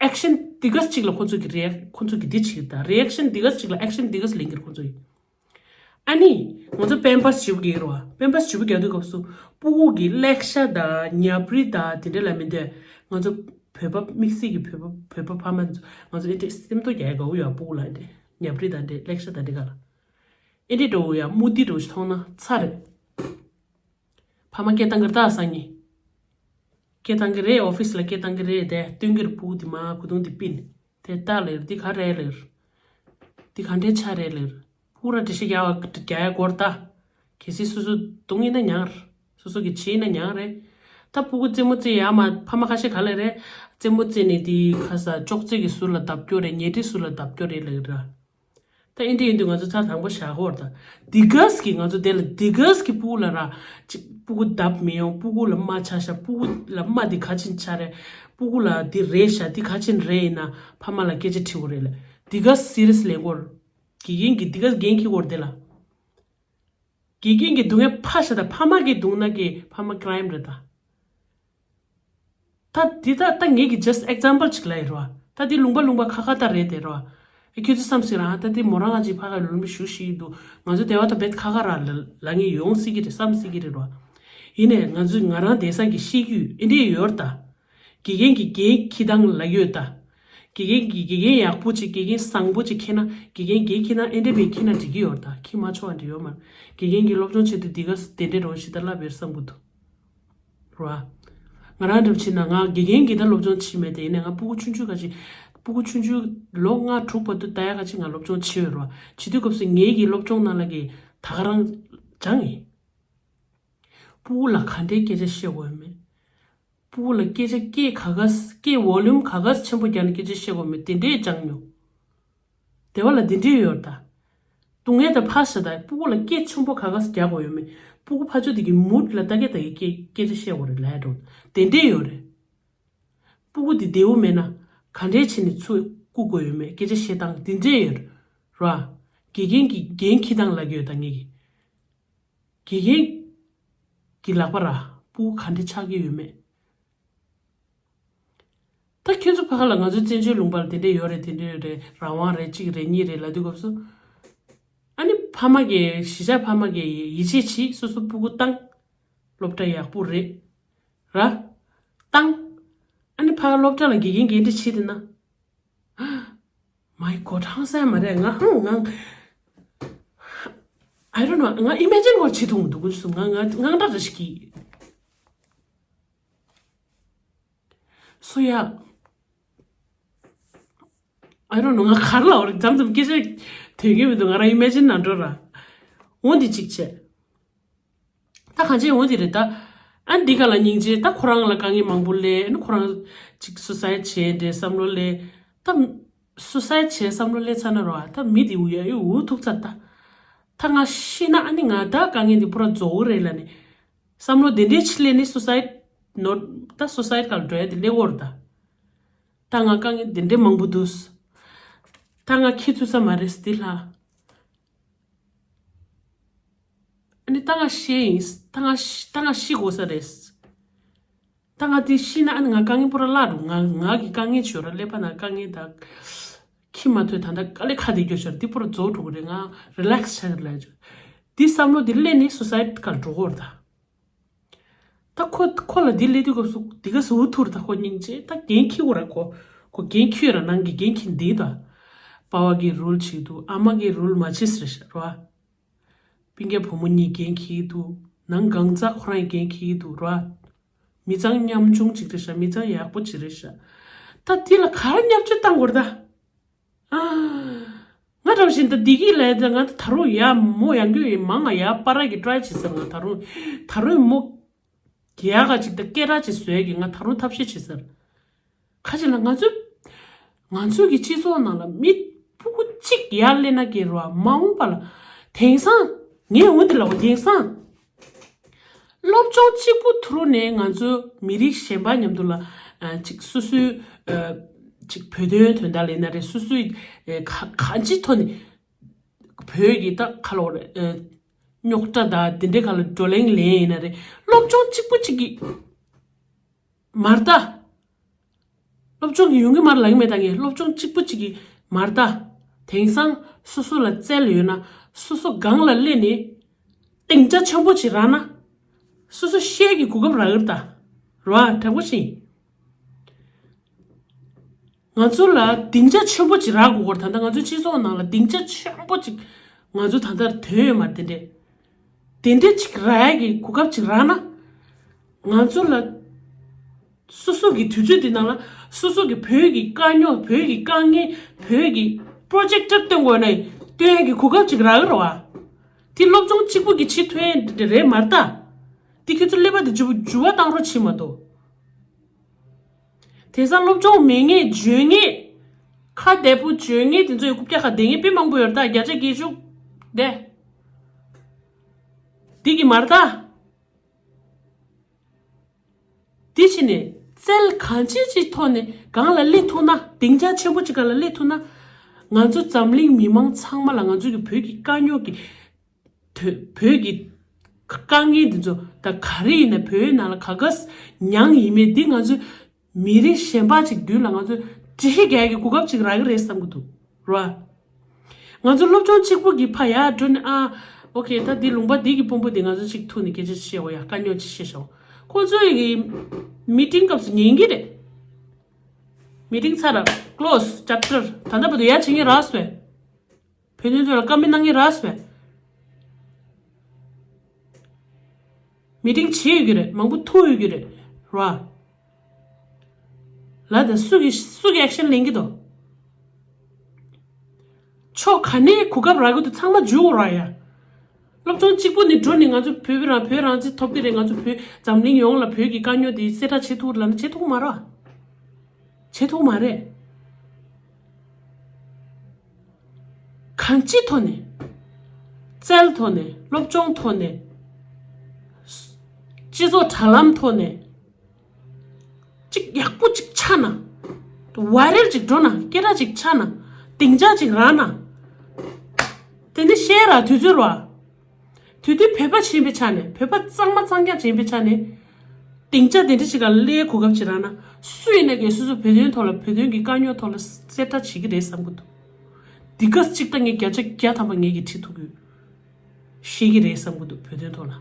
ཨེག་ཤན་དེ་ག་ཅིག་ལ་ཁོ་ཚོ་གི་རེ་ཁོ་ཚོ་གི་དེ་བྱེད་ད་རེ་ཨེག་ཤན་དེ་ག་ཅིག་ལ་ཨེག་ཤན་དེ་ག་ལེན་གི་རེད་ཁོ་ཚོ་ཡིན། ཨ་ནི། ང་ཚོ་པེམ་པར་སི་བྱིའུ་རྒྱག་རོ། པེམ་པར་སི་བྱིའུ་རྒྱག་དུས་སྐབས་སུ་སྤུ་གུ་གི་ཀླད་ཤ་དང་ཉབ་རི་དང་དེ་འདྲ་ལ་མི་འདོད། ང་ཚོ་བོད་པ་དམིགས་བསལ་གྱི་བོད་པ་བོད་པ་ཕ་མ་ཚོ་ང་ཚོ་ཨེ་འདྲས་སེམས་ཐོག་རྒྱག་ཡ་དགའ་བོ་ཡོད་སྤུ་གུ་ལ་ཨེ་འདྲས་ཉབ་རི་དང་འདྲས་ཀླད་ཤ་དང་འདྲས་ག་ལ། ཨེ་འདྲས་འགྲོ་བོ་ཡ་མུ་ཏི་འགྲོ་ཞིག་མཐོང་ན་ཚ་རེད། ཕ་མ་སྐད་བཏང་གི་རེད་ད་སང་ཉིན། སྐད་བཏང་གི་རེད་ཨོ་ཕི་སི་ལ་སྐད་བཏང་གི་རེད་དེ་སྟོན་གྱི་རེད་སྤུ་གུ་དེ་མ་གུ་དུང་དེ་པིན། དེ་ལྟ་ལེར་འདི་ག་རེ་ལེར། འདི་ག་འདྲའི་ཆ་རེ་ལེར། ཕུ་ར་འདྲི་ཤི་རྒྱ་བ་རྒྱ་ཡ་སྐོར་ལྟ། གལ་སྲིད་སོ་སོ་དུང་ཡིན་ན་ཉང་ར། སོ་སོ་གི་ཆེ་ཡིན་ན་ཉང་རེད། ད་སྤུ་གུ་རྩེད་མོ་རྩེ་ཡ་མ་ཕ་མ་ཁ་ཤས་ག་ལ་རེད། རྩེད་མོ་རྩེ་ནས་དེ་ཁ་ས་ཅོག་ཙེ་གི་ཟུར་ལ་བརྡབ་སྐྱོ་རེད། ཉལ་ཁྲིའི་ཟུར་ལ་བརྡབ་སྐྱོ་རེད་ལབ་ཀྱི་ར། ད་ཨེ་འདྲ་ཡིན་དུས་ང་ཚོ་ཚར་དང་པོ་བཞག་གོ་ར། ད་དེ་གས་ཀྱི་ང་ཚོ་དེ་ལ་དེ་གས་ཀྱི་སྤུ་གུ་ལ་ར། ཅིག་སྤུ་གུ་བརྡབ་མི་ཡོང་། སྤུ་གུ་ལ་རྨ་ཆགས་ཤག་སྤུ་གུ་ལ་རྨ་དེ་ག་ཅིན་ཆགས་རེད། སྤུ་གུ་ལ་དེ་རེད་ཤག་དེ་ག་ཅིན་རེད་ཡིན་ན་ཕ་མ་ལ་སྐད་ཆ་དྲི་དགོས་རེད་ལ། དེ་གས་སི་རི་ཡས་ལེན་དགོས་ར། དགེ་རྒན་གྱི་དེ་གས་འགན་འཁྱེར་དགོས་ར་དེ་ལ། དགེ་རྒན་གྱི་སྡུག་བསྔལ་ཕ་ཤ་དང་ཕ་མ་གི་སྡུག་ན་གི་ཕ་མ་ཀི་རའིམ་རེད་ད། ད་འདི་ད་ད་ངེད་ཀྱི་just example ཅིག་ལ་ཡིན་རོ། ད་འདི་ལུང་པ་ལུང་པ་ཁ་ཁ་ད་རེད་དེ་རོ། ཨེ་ཁྱོད་ཚོ་བསམ་སྲིད་རང་ད་འདི་མོ་རང་ང་ཅིག་ཕ་ག་ལུང་པ་ཞུ་ཤི་འདུག་ང་ཚོ་དེ་བ་ད་བེད་ཁ་ཁ་ར་ལ་ལ་ངེད་ཡོང་སྲིད་ཀྱི་རེད་བསམ་སྲིད་ཀྱི་རེད་རོ། ཡིན་ནས་ང་ཚོ་ང་རང་བསྡད་ས་གི་ཤེས་རྒྱུས་ཨེ་འདྲས་ཡོད་ར་ད། དགེ་རྒན་གྱི་འགན་འཁྱེར་སྟངས་ལ་ཡོད་ད། དགེ་རྒན་གྱི་དགེ་རྒན་ཡག་པོ་ཅིག་དགེ་རྒན་བཟང་པོ་ཅིག་འཁྱེར་ན་དགེ་རྒན་འགན་འཁྱེར་སྟངས་ཨེ་འདྲས་བས་འཁྱེར་ན་འགྲིག་གི་ཡོད་ར་ད། འཁྱེར་མ་ཆོག་པ་འདྲ་ཡོད་མ་རེད། དགེ་རྒན་གྱི་སློབ་སྦྱོང་བྱེད་དུས་འདི་ག་དེ་འདྲས་རོ་ཞིག་ད་ལབ་ཡོད་བསམ་གི་འདུག་རོ། ང་རང་འགྲུབ་ཕྱིན་ན་ང་དགེ་རྒན་གྱི་ད་སློབ་སྦྱོང་བྱས་མེད་དེ་ཡིན་ནའི་ང་སྤུ་གུ་ཆུང་ཆུང་ག་ཅིག་སྤུ་གུ་ཆུང་ཆུང་ལོ་ལྔ་དྲུག་བར་དུ་ད་ཡ་ག་ཅིག་ང་སློབ་སྦྱོང་བྱས་ཡོད་རོ། བྱེད་དུས་སྐབས་སུ་ངེད་ཀྱི་སློབ་སྦྱོང་ནང་ལ་གི་ད་ག་རང་སྦྱངས་ཡིན། སྤུ་གུ་ལ་ག་འདྲའི་སྐད་ཆ་བཤད་དགོས་ཡོད་མེད། སྤུ་གུ་ལ་སྐད་ཆ་སྐད་ག་ག་ས་སྐད་ཝོ་ལུམ་ག་ག་ས་ཆེན་པོ་རྒྱག་ནས་སྐད་ཆ་བཤད་དགོས་མེད་དེ་འདྲས་སྦྱངས་མྱོང་། དེ་བ་ལ་དེ་འདྲས་ཡོད་ད། སྡུག་བསྔལ་དང་ཕ་ཤ་ད་སྤུ་གུ་ལ་སྐད་ཆེན་པོ་ག་ག་ས་རྒྱག་དགོས་ཡོད་མེད། སྤུ་གུ་ཕ་ཆོས་དེ་གི་མུ་ཌི་ལ་ལྟ་སྐད་ད་གི་སྐད་སྐད་ཆ་བཤད་དགོས་རེད་ལབ་ཡ་འགྲོ། དེ་འདྲས་ཡོད་རེད། སྤུ་གུ་དེ་བདེ་བོ་མེད་ན་ག་འདྲས་བྱས་ནས་ཚུར་བཀུག་དགོས་ཡོད་མེད་སྐད་ཆ་བཤད་སྟངས་དེ་འདྲས་ཡོད་རེད། དགེ་རྒན་གྱི་འགན་འཁྱེར་སྟངས་ལབ་ཀྱི་ཡོད་ད་ངེད་ཀྱི། དགེ་རྒན་གྱི་ལག་པ་ར་སྤུ་གུ་ག་འདྲ་ཆགས་ཀྱི་ཡོད་མེད། ད་ཁྱོད་ཚོ་ཕ་ག་ལ་ང་ཚོའི་བཙན་བྱོལ་ལུང་པ་ལ་དེ་འདྲས་ཡོད་རེད་དེ་འདྲས་ཡོད་རེད། རང་དབང་རེད་གཅིག་རེད་གཉིས་རེད་ལབ་དུས་སྐབས་སུ། ཨ་ནི་ཕ་མ་གིས་གཞིས་ཆགས་ཕ་མ་གིས་ཡིད་ཆེས་བྱེད་སོ་སོ་སྤུ་གུ་བཏང་། སློབ་གྲྭ་ཡག་པོ་རེད། ར། བཏང་། ཨ་ནི་ཕ་ག་སློབ་གྲྭ་ལ་དགེ་རྒན་འགན་འཁྲི་བྱེད་དེ་ན། མའི་གོ་ཧང་སང་མ་རེད་ང་ཧང་ང་། I don't know ང་ཨི་མེ་ཇིན་བོར་བྱེད་ཐུབ་མི་འདུག་གུ་སུ་ང་ང་ང་འདྲ་རེ་ཞིག་གིས། སོ་ཡ། I don't know ང་གར་ལ་འོར་མཚམས་མཚམས་སྐད་ཆ་དོན་གྱི་མི་འདུག་ང་རང་ཨི་མེ་ཇིན་ན་འགྲོ་ར། འོ་འདི་གཅིག་བྱས། ད་གང་ཅི་འོ་འདི་རེད་ད། ཨ་འདི་ག་ལ་སྙིང་རྗེ་ད་ཁོ་རང་ལ་དཀའ་ངལ་མང་པོ་སླེབས་ཨ་ནི་ཁོ་རང་ཅིག་སུ་སའི་ཌི་བྱས་འདྲེ་བསམ་བློ་སླེབས། ད་སུ་སའི་ཌི་བྱས་བསམ་བློ་སླེབས་ཚར་ན་རོ་ཨ་ད་མི་འདི་འུ་ཡ་ཡོ་འུ་ཐུག་ཚར་ད། ད་ང་ཤི་ན་ཨ་ནི་ང་ད་དཀའ་ངལ་འདི་པུ་ར་རྫོགས་རེད་ལ་ནི། བསམ་བློ་དེ་འདྲའི་ཕྱི་ལས་ནི་སུ་སའི་ཌི་ནོ་ད་སུ་སའི་ཌི་ག་ལ་འགྲོ་ཡ་དེ་སླེབས་འོར་ད། ད་ང་དཀའ་ངལ་དེ་འདྲའི་མང་པོ་འདུག་ད་ང་ཁྱི་ཚུ་ས་མ་རེད་སྟི་ལྷ། ཨ་ནི་ད་ང་ཤི་ཡིན་ད་ང་ཤི་ད་ང་ཤི་དགོས་ས་རེད། ད་ང་དེ་ཤི་ན་ཨ་ནི་ང་དཀའ་ངལ་པོ་ར་བརླག་འགྲོ་ང་ང་གི་དཀའ་ངལ་བྱོས་ར་ཀླད་པ་ན་དཀའ་ངལ་ད། ཁྱི་མ་ཐོས་ད་ད་དཀའ་ལས་ཁ་དེ་སྐྱོ་ཤར་དེ་པོ་ར་རྫོགས་འགྲོ་གི་རེད་ང་རི་ལེག་སི་ཆགས་ཀྱི་རེད་ལ། དེ་བསམ་བློ་དེ་སླེབས་ནས་སུ་སའི་ཌི་ག་ལ་འགྲོ་གི་རེད་ད། ད་ཁོ་ཁོ་ལ་འདི་ལས་དུས་སྐབས་སུ་འདི་ག་ཟུ་ཐུར་ད་ཁོ་སྙིང་རྗེ་ད་འགན་འཁྱེར་དགོས་ར་ཁོ། ཁོ་འགན་འཁྱེར་ར་ནང་གི་འགན་འཁྱེར་འདི་ད། པ་བ་གི་རུལ་བྱེད་དུ་ཨ་མ་གི་རུལ་མ་བྱེད་ཟེར་ཤ་ར། སྤུན་ཀྱག་བུ་མོ་གཉིས་འགན་འཁྱེར་འདུག་ནང་གང་ཚ་ཁོ་རང་འགན་འཁྱེར་འདུག་ར། མི་ཚང་ཉམ་ཆུང་ཅིག་རེད་ཤ་མི་ཚང་ཡག་པོ་ཅིག་རེད་ཤ། ད་འདི་ལ་ག་རེ་བརྙས་བཅོས་བཏང་དགོས་རེད་ད། ང་འདྲ་བཞིན་ད་འདི་གི་ལས་ད་ང་ད་ད་རུང་ཡ་མོ་ཡང་རྒྱུ་ཡི་མང་ང་ཡ་པ་ར་གི་ཊ་རའི་བྱེད་ཟེར་ང་ད་རུང་ད་རུང་མོ་རྒྱ་ག་ཅིག་ད་སྐད་གྲགས་ཅིག་བཟོས་གི་ང་ད་རུང་ཐབས་ཤེས་བྱེད་ཟེར། ཁ་ཅིག་ལ་ང་ཚོ་ང་ཚོའི་གི་སྤྱི་ཚོགས་ནང་ལ་མི་སྤུ་གུ་གཅིག་ཡར་སླེབས་ན་སྐྱེ་རུ་བ་མ་འོངས་པ་ལ་དེང་སང་ངས་འོ་འདི་ལ་འོ་དེང་སང་། སློབ་སྦྱོང་གཅིག་པུ་ཐུ་རུ་ནས་ང་ཚོ་མི་རིགས་གཞན་པ་མཉམ་དུ་ལ་ཅིག་སོ་སོའི་ཅིག་བོད་དོན་དོན་དག་ལས་ན་རེད་སོ་སོའི་གང་ཅི་ཐོག་ནས་བོད་ཀྱི་ད་ཁ་ལོ་རེད་རྙོག་དྲ་དང་དེ་འདྲའི་ཁ་ལ་བགྲོ་གླེང་ལེན་ཡིན་ན་རེད་སློབ་སྦྱོང་གཅིག་པུ་གཅིག་གིས་མར་ད། སློབ་སྦྱོང་གི་ཡོང་གི་མར་ལངས་མེད་ད་ངས་སློབ་སྦྱོང་གཅིག་པུ་གཅིག་གིས་མར་ད། དེང་སང་སོ་སོ་ལ་རྩལ་ཡོད་ན་སོ་སོ་སྒང་ལ་སླེབས་ནས་སྡིངས་ཆ་ཆེན་པོ་ཅིག་རག་ན། སོ་སོ་ཤེས་ཀྱི་གོ་སྐབས་རག་གི་རེད་ད། རེད་བ་དྲང་པོ་བྱས། ང་ཚོ་ལ་སྡིངས་ཆ་ཆེན་པོ་ཅིག་རག་དགོས་ཀྱི་རེད་ད་ལྟ་ང་ཚོའི་སྤྱི་ཚོགས་ནང་ལ་སྡིངས་ཆ་ཆེན་པོ་ཅིག་ང་ཚོ་ད་ལྟ་དོན་ཡོད་མ་རེད་དེ་འདྲས། དེ་འདྲས་ཅིག་རག་ཡ་གི་གོ་སྐབས་ཅིག་རག་ན། ང་ཚོ་ལ། སོ་སོ་གི་དུས་ཚོད་འདི་ནང་ལ་སོ་སོ་གི་བོད་ཀྱི་དཀའ་རྙོག་བོད་ཀྱི་དཀའ་ངལ་བོད་ཀྱི་པོ་རོ་ཇེག་ཊར་སྟོན་དགོས་ན་སྟོན་ཡ་གི་གོ་སྐབས་ཅིག་རག་གི་རེད་བ། དེ་སློབ་སྦྱོང་གཅིག་པུ་གིས་བྱེད་ཐུབ་ཡ་འདི་རེད་མ་རེད་ད། དེ་ཁྱོད་ཚོ་ཀླད་པ་དེ་འཇུ་འཇུ་བ་བཏང་རོགས་བྱེད་མ་གཏོགས། དེང་སང་སློབ་སྦྱོང་མེད་མཁན་འཇོན་མཁན། ཁ་བདེ་པོ་འཇོན་མཁན་དེ་ཚོ་ཡི་རྐུབ་བཀྱག་ཁ་བདེ་མཁན་དཔེ་མང་པོ་ཡོད་རེད་ད། བརྒྱ་ཆ་བརྒྱད་ཅུ་བསྡད། འདི་གི་མ་རེད་ད། དེ་ཕྱིན་ནས་རྩལ་གང་ཅི་ཅིག་ཐོག་ནས་སྒང་ལ་སླེབས་ཐུབ་ན། སྡིངས་ཆ་ཆེན་པོ་ཅིག་སྒང་ལ་སླེབས་ཐུབ་ན། ང་ཚོ་འཛམ་གླིང་མི་མང་ཚང་མ་ལ་ང་ཚོ་གི་བོད་ཀྱི་དཀའ་རྙོག་གི་དོ་བོད་ཀྱི་དཀའ་ངལ་འདི་ཚོ་ད་ག་རེ་ཡིན་ན་བོད་ནང་ལ་ག་ག་མྱངས་ཡིན་མེད་འདི་ང་ཚོ་མི་རིགས་གཞན་པ་ཅིག་མདུན་ལ་ང་ཚོས་འགྲེལ་བཤད་རྒྱག་ཡག་གི་གོ་སྐབས་ཅིག་རག་གི་རེད་བསམ་གི་འདུག་ར། ང་ཚོ་སློབ་སྦྱོང་གཅིག་པུ་གི་ཕ་ཡར་འགྲོ་ནས། ཨ། ཨོ་ཁེ། ད་འདི་ལུང་པ་འདི་གི་དཔོན་པོ་འདི་ང་ཚོ་གཅིག་ཐུག་ནས་སྐད་ཆ་བཤད་འོ་ཡ། དཀའ་རྙོག་ཅིག་བཤད་ཤོག་ཁོ་ཚོའི་གི་མི་ཊིང་སྐབས་སུ་ཉན་གི་རེད། མི་ཊིང་ཚར་ར། ཀློ་སི་ཅེབ་ཊར། ད་ལྟ་བར་དུ་ཡ་བྱེད་མཁན་རག་སོང་བས། བོད་དོན་ཐོག་ལ་བཀའ་མོལ་གནང་མཁན་རག་སོང་བས། མི་ཊིང་བྱེད་ཡོད་ཀྱི་རེད། མང་པོ་ཐུག་ཡོད་ཀྱི་རེད་ར། ལ་ད་སུ་གི་སུ་གི་ཨེག་ཤན་ལེན་གི་འདུག་ཕྱོགས་ག་ནས་གོ་སྐབས་རག་གི་འདུག་ཚང་མ་འཇུག་ར་ཡ། སློབ་སྦྱོང་གཅིག་པུ་ནས་འགྲོ་ནས་ང་ཚོ་བོད་པའི་རང་བོད་རང་བཙན་ཐོབ་ཀྱི་རེད། ང་ཚོ་བོད་འཛམ་གླིང་ཡོངས་ལ་བོད་ཀྱི་དཀའ་རྙོག་དེ་གསལ་བསྒྲགས་བྱེད་ཐུབ་ལབ་ན་བྱེད་ཐུབ་མ་རེད། བྱེད་ཐུབ་མ་རེད། གང་ཅིའི་ཐོག་ནས། རྩལ་ཐོག་ནས། སློབ་སྦྱོང་ཐོག་ནས། སྤྱི་ཚོགས་དྲ་ལམ་ཐོག་ནས། གཅིག་ཡག་པོ་གཅིག་ཆགས་ན། ཝའི་རལ་གཅིག་འགྲོ་ན། སྐད་གྲགས་གཅིག་ཆགས་ན། སྡིངས་ཆ་གཅིག་རག་ན། དེ་ནི་བཤད་ར་དུས་ཚོད་ར། དེ་དུས་བོད་པ་ཆེན་པོའི་ཆ་ནས། བོད་པ་གཙང་མ་གཙང་རྐྱང་ཆེན་པོའི་ཆ་ནས། སྡིངས་ཆ་དེ་འདྲ་ཞིག་ལ་སླེབས་གོ་སྐབས་ཅིག་རག་ན། སུ་ཡིན་ན་གས་སོ་སོ་བོད་དོན་ཐོག་ལ། བོད་དོན་གྱི་དཀའ་རྙོག་ཐོག་ལ་གསལ་བསྒྲགས་བྱེད་ཀྱི་རེད་བསམ་གི་འདུག་འདི་ག་གཅིག་ད་ངས་བརྒྱ་ཆ་བརྒྱ་ཐམ་པ་ངས་ཀྱིས་ཁྲིད་ཐུབ་ཀྱི་ཡོད། ཤེས་ཀྱི་རེད་བསམ་གི་འདུག་བོད་དོན་ཐོག་ལ།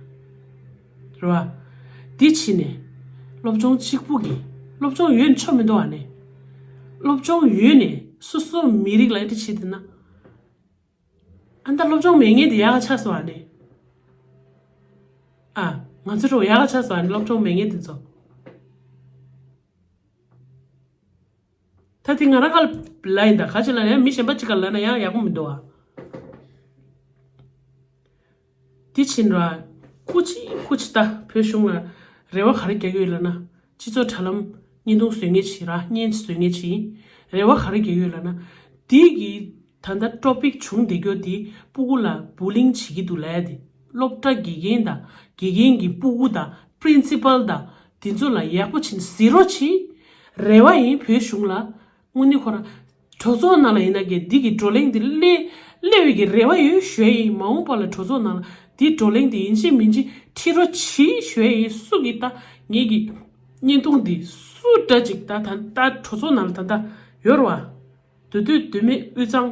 རེད་བ། འདི་ཕྱིན་ནས། སློབ་སྦྱོང་གཅིག་པུ་གིས། སློབ་སྦྱོང་ཡོད་ན་ཆོ་མི་འདུག་ཨ་ནི། སློབ་སྦྱོང་ཡོད་ནས་སོ་སོ་མི་རིགས་ལ་འདི་བྱེད་དེ་ན། ཨ་ད་སློབ་སྦྱོང་མེད་མཁན་དེ་ཡག་ག་ཆགས་སོང་ཨ་ནི། ཨ། ང་ཚོ་རོ་ཡག་ག་ཆགས་སོང་ཨ་ནི། སློབ་སྦྱོང་མེད་མཁན་དེ་ཚོ། ད་དེ་ང་རང་ག་ལ་ཡིན་ད། ག་ཅི་ལ་ཡང་མི་གཞན་པ་ཅིག་ག་ལ་ན་ཡང་ཡག་པོ་མི་འདུག་ཨ། དེ་ཕྱིན་ར། སྐུ་མཁྱེན་སྐུ་མཁྱེན། ད་བོད་གཞུང་ལ་རེ་བ་ག་རེ་རྒྱག་གི་ཡོད་ལབ་ན། སྤྱི་ཚོགས་དྲ་ལམ་བརྙན་ཐུང་བཟོ་མཁན་ཅིག་ར། བརྙན་བཟོ་མཁན་ཅིག་ཡིན། རེ་བ་ག་རེ་རྒྱག་གི་ཡོད་ལབ་ན། དེ་གི་ད་ལྟ་ཊོ་པིག་བྱུང་བསྡད་རྒྱུ་དེ་སྤུ་གུ་ལ་བུ་ལིང་བྱེད་ཀྱི་འདུག་ལབ་ཡ་དེ། སློབ་གྲྭ་དགེ་རྒན་དང་། དགེ་རྒན་གྱི་སྤུ་གུ་དང་། པི་རིན་སི་པལ་དང་། དེ་ཚོ་ལ་ཡག་པོ་བྱེད་གཟིགས་རོགས་བྱེད། རེ་བ་ཡིན་བོད་གཞུང་ལ། དངོས་གནས་ཁོ་རང་གྲོས་ཚོགས་ནང་ལ་ཡིན་ན་གས་འདི་གི་བགྲོ་གླེང་འདི་སླེ་སླེབས་ཡོད་ཀྱི་རེ་བ་ཡོད་ཞུ་ཡ་ཡིན། མ་འོངས་པ་ལ་གྲོས་ཚོགས་ནང་ལ་འདི་བགྲོ་གླེང་འདི་ཡིན་གཅིག་མིན་གཅིག་ཁྲིད་རོགས་གྱིས་ཞུ་ཡ་ཡིན། སུ་གིས་ད་ངེད་ཀྱི་བརྙན་ཐུང་འདི་སུ་འདྲ་ཅིག་ད་ད་ད་གྲོས་ཚོགས་ནང་ལ་ད་ད་ཡོད་རེད་བ། འདུས་སྡོད་འདུས་མེད་དབུས་གཙང་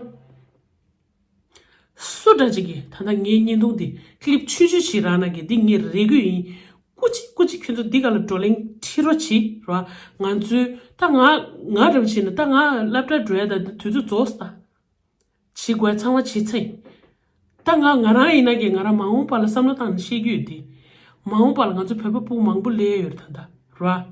སུ་འདྲ་ཅིག་གིས་ད་ལྟ་ངའི་བརྙན་ཐུང་འདི་ཀི་ལིབ་ཆུང་ཆུང་ཞིག་རག་ན་གི་འདི་ངས་རེ་སྐུལ་ཡིན། སྐུ་མཁྱེན་སྐུ་མཁྱེན། ཁྱོད་ཚོ་འདི་ག་ལ་བགྲོ་གླེང་ཁྲིད་རོགས་གྱིས་ར། ང་ཚོའི་ད་ང་ང་རེ་བ་བྱས་ན་ད་ང་སློབ་གྲྭ་འགྲོ་ཡ་ད་དུས་ཚོད་རྫོགས་སོང་ད། བྱེད་དགོས་ཚང་མ་བྱེད་ཚར་ཡིན། ད་ང་ང་རང་ཡིན་ན་གི་ང་རང་མ་འོངས་པ་ལ་བསམ་བློ་བཏང་ནས་བཤད་རྒྱུ་ཡོད་དེ། མ་འོངས་པ་ལ་ང་ཚོ་བོད་པ་ཕྲུ་གུ་མང་པོ་སླེབས་ཡོད་རེད་ད་ལྟ་ར།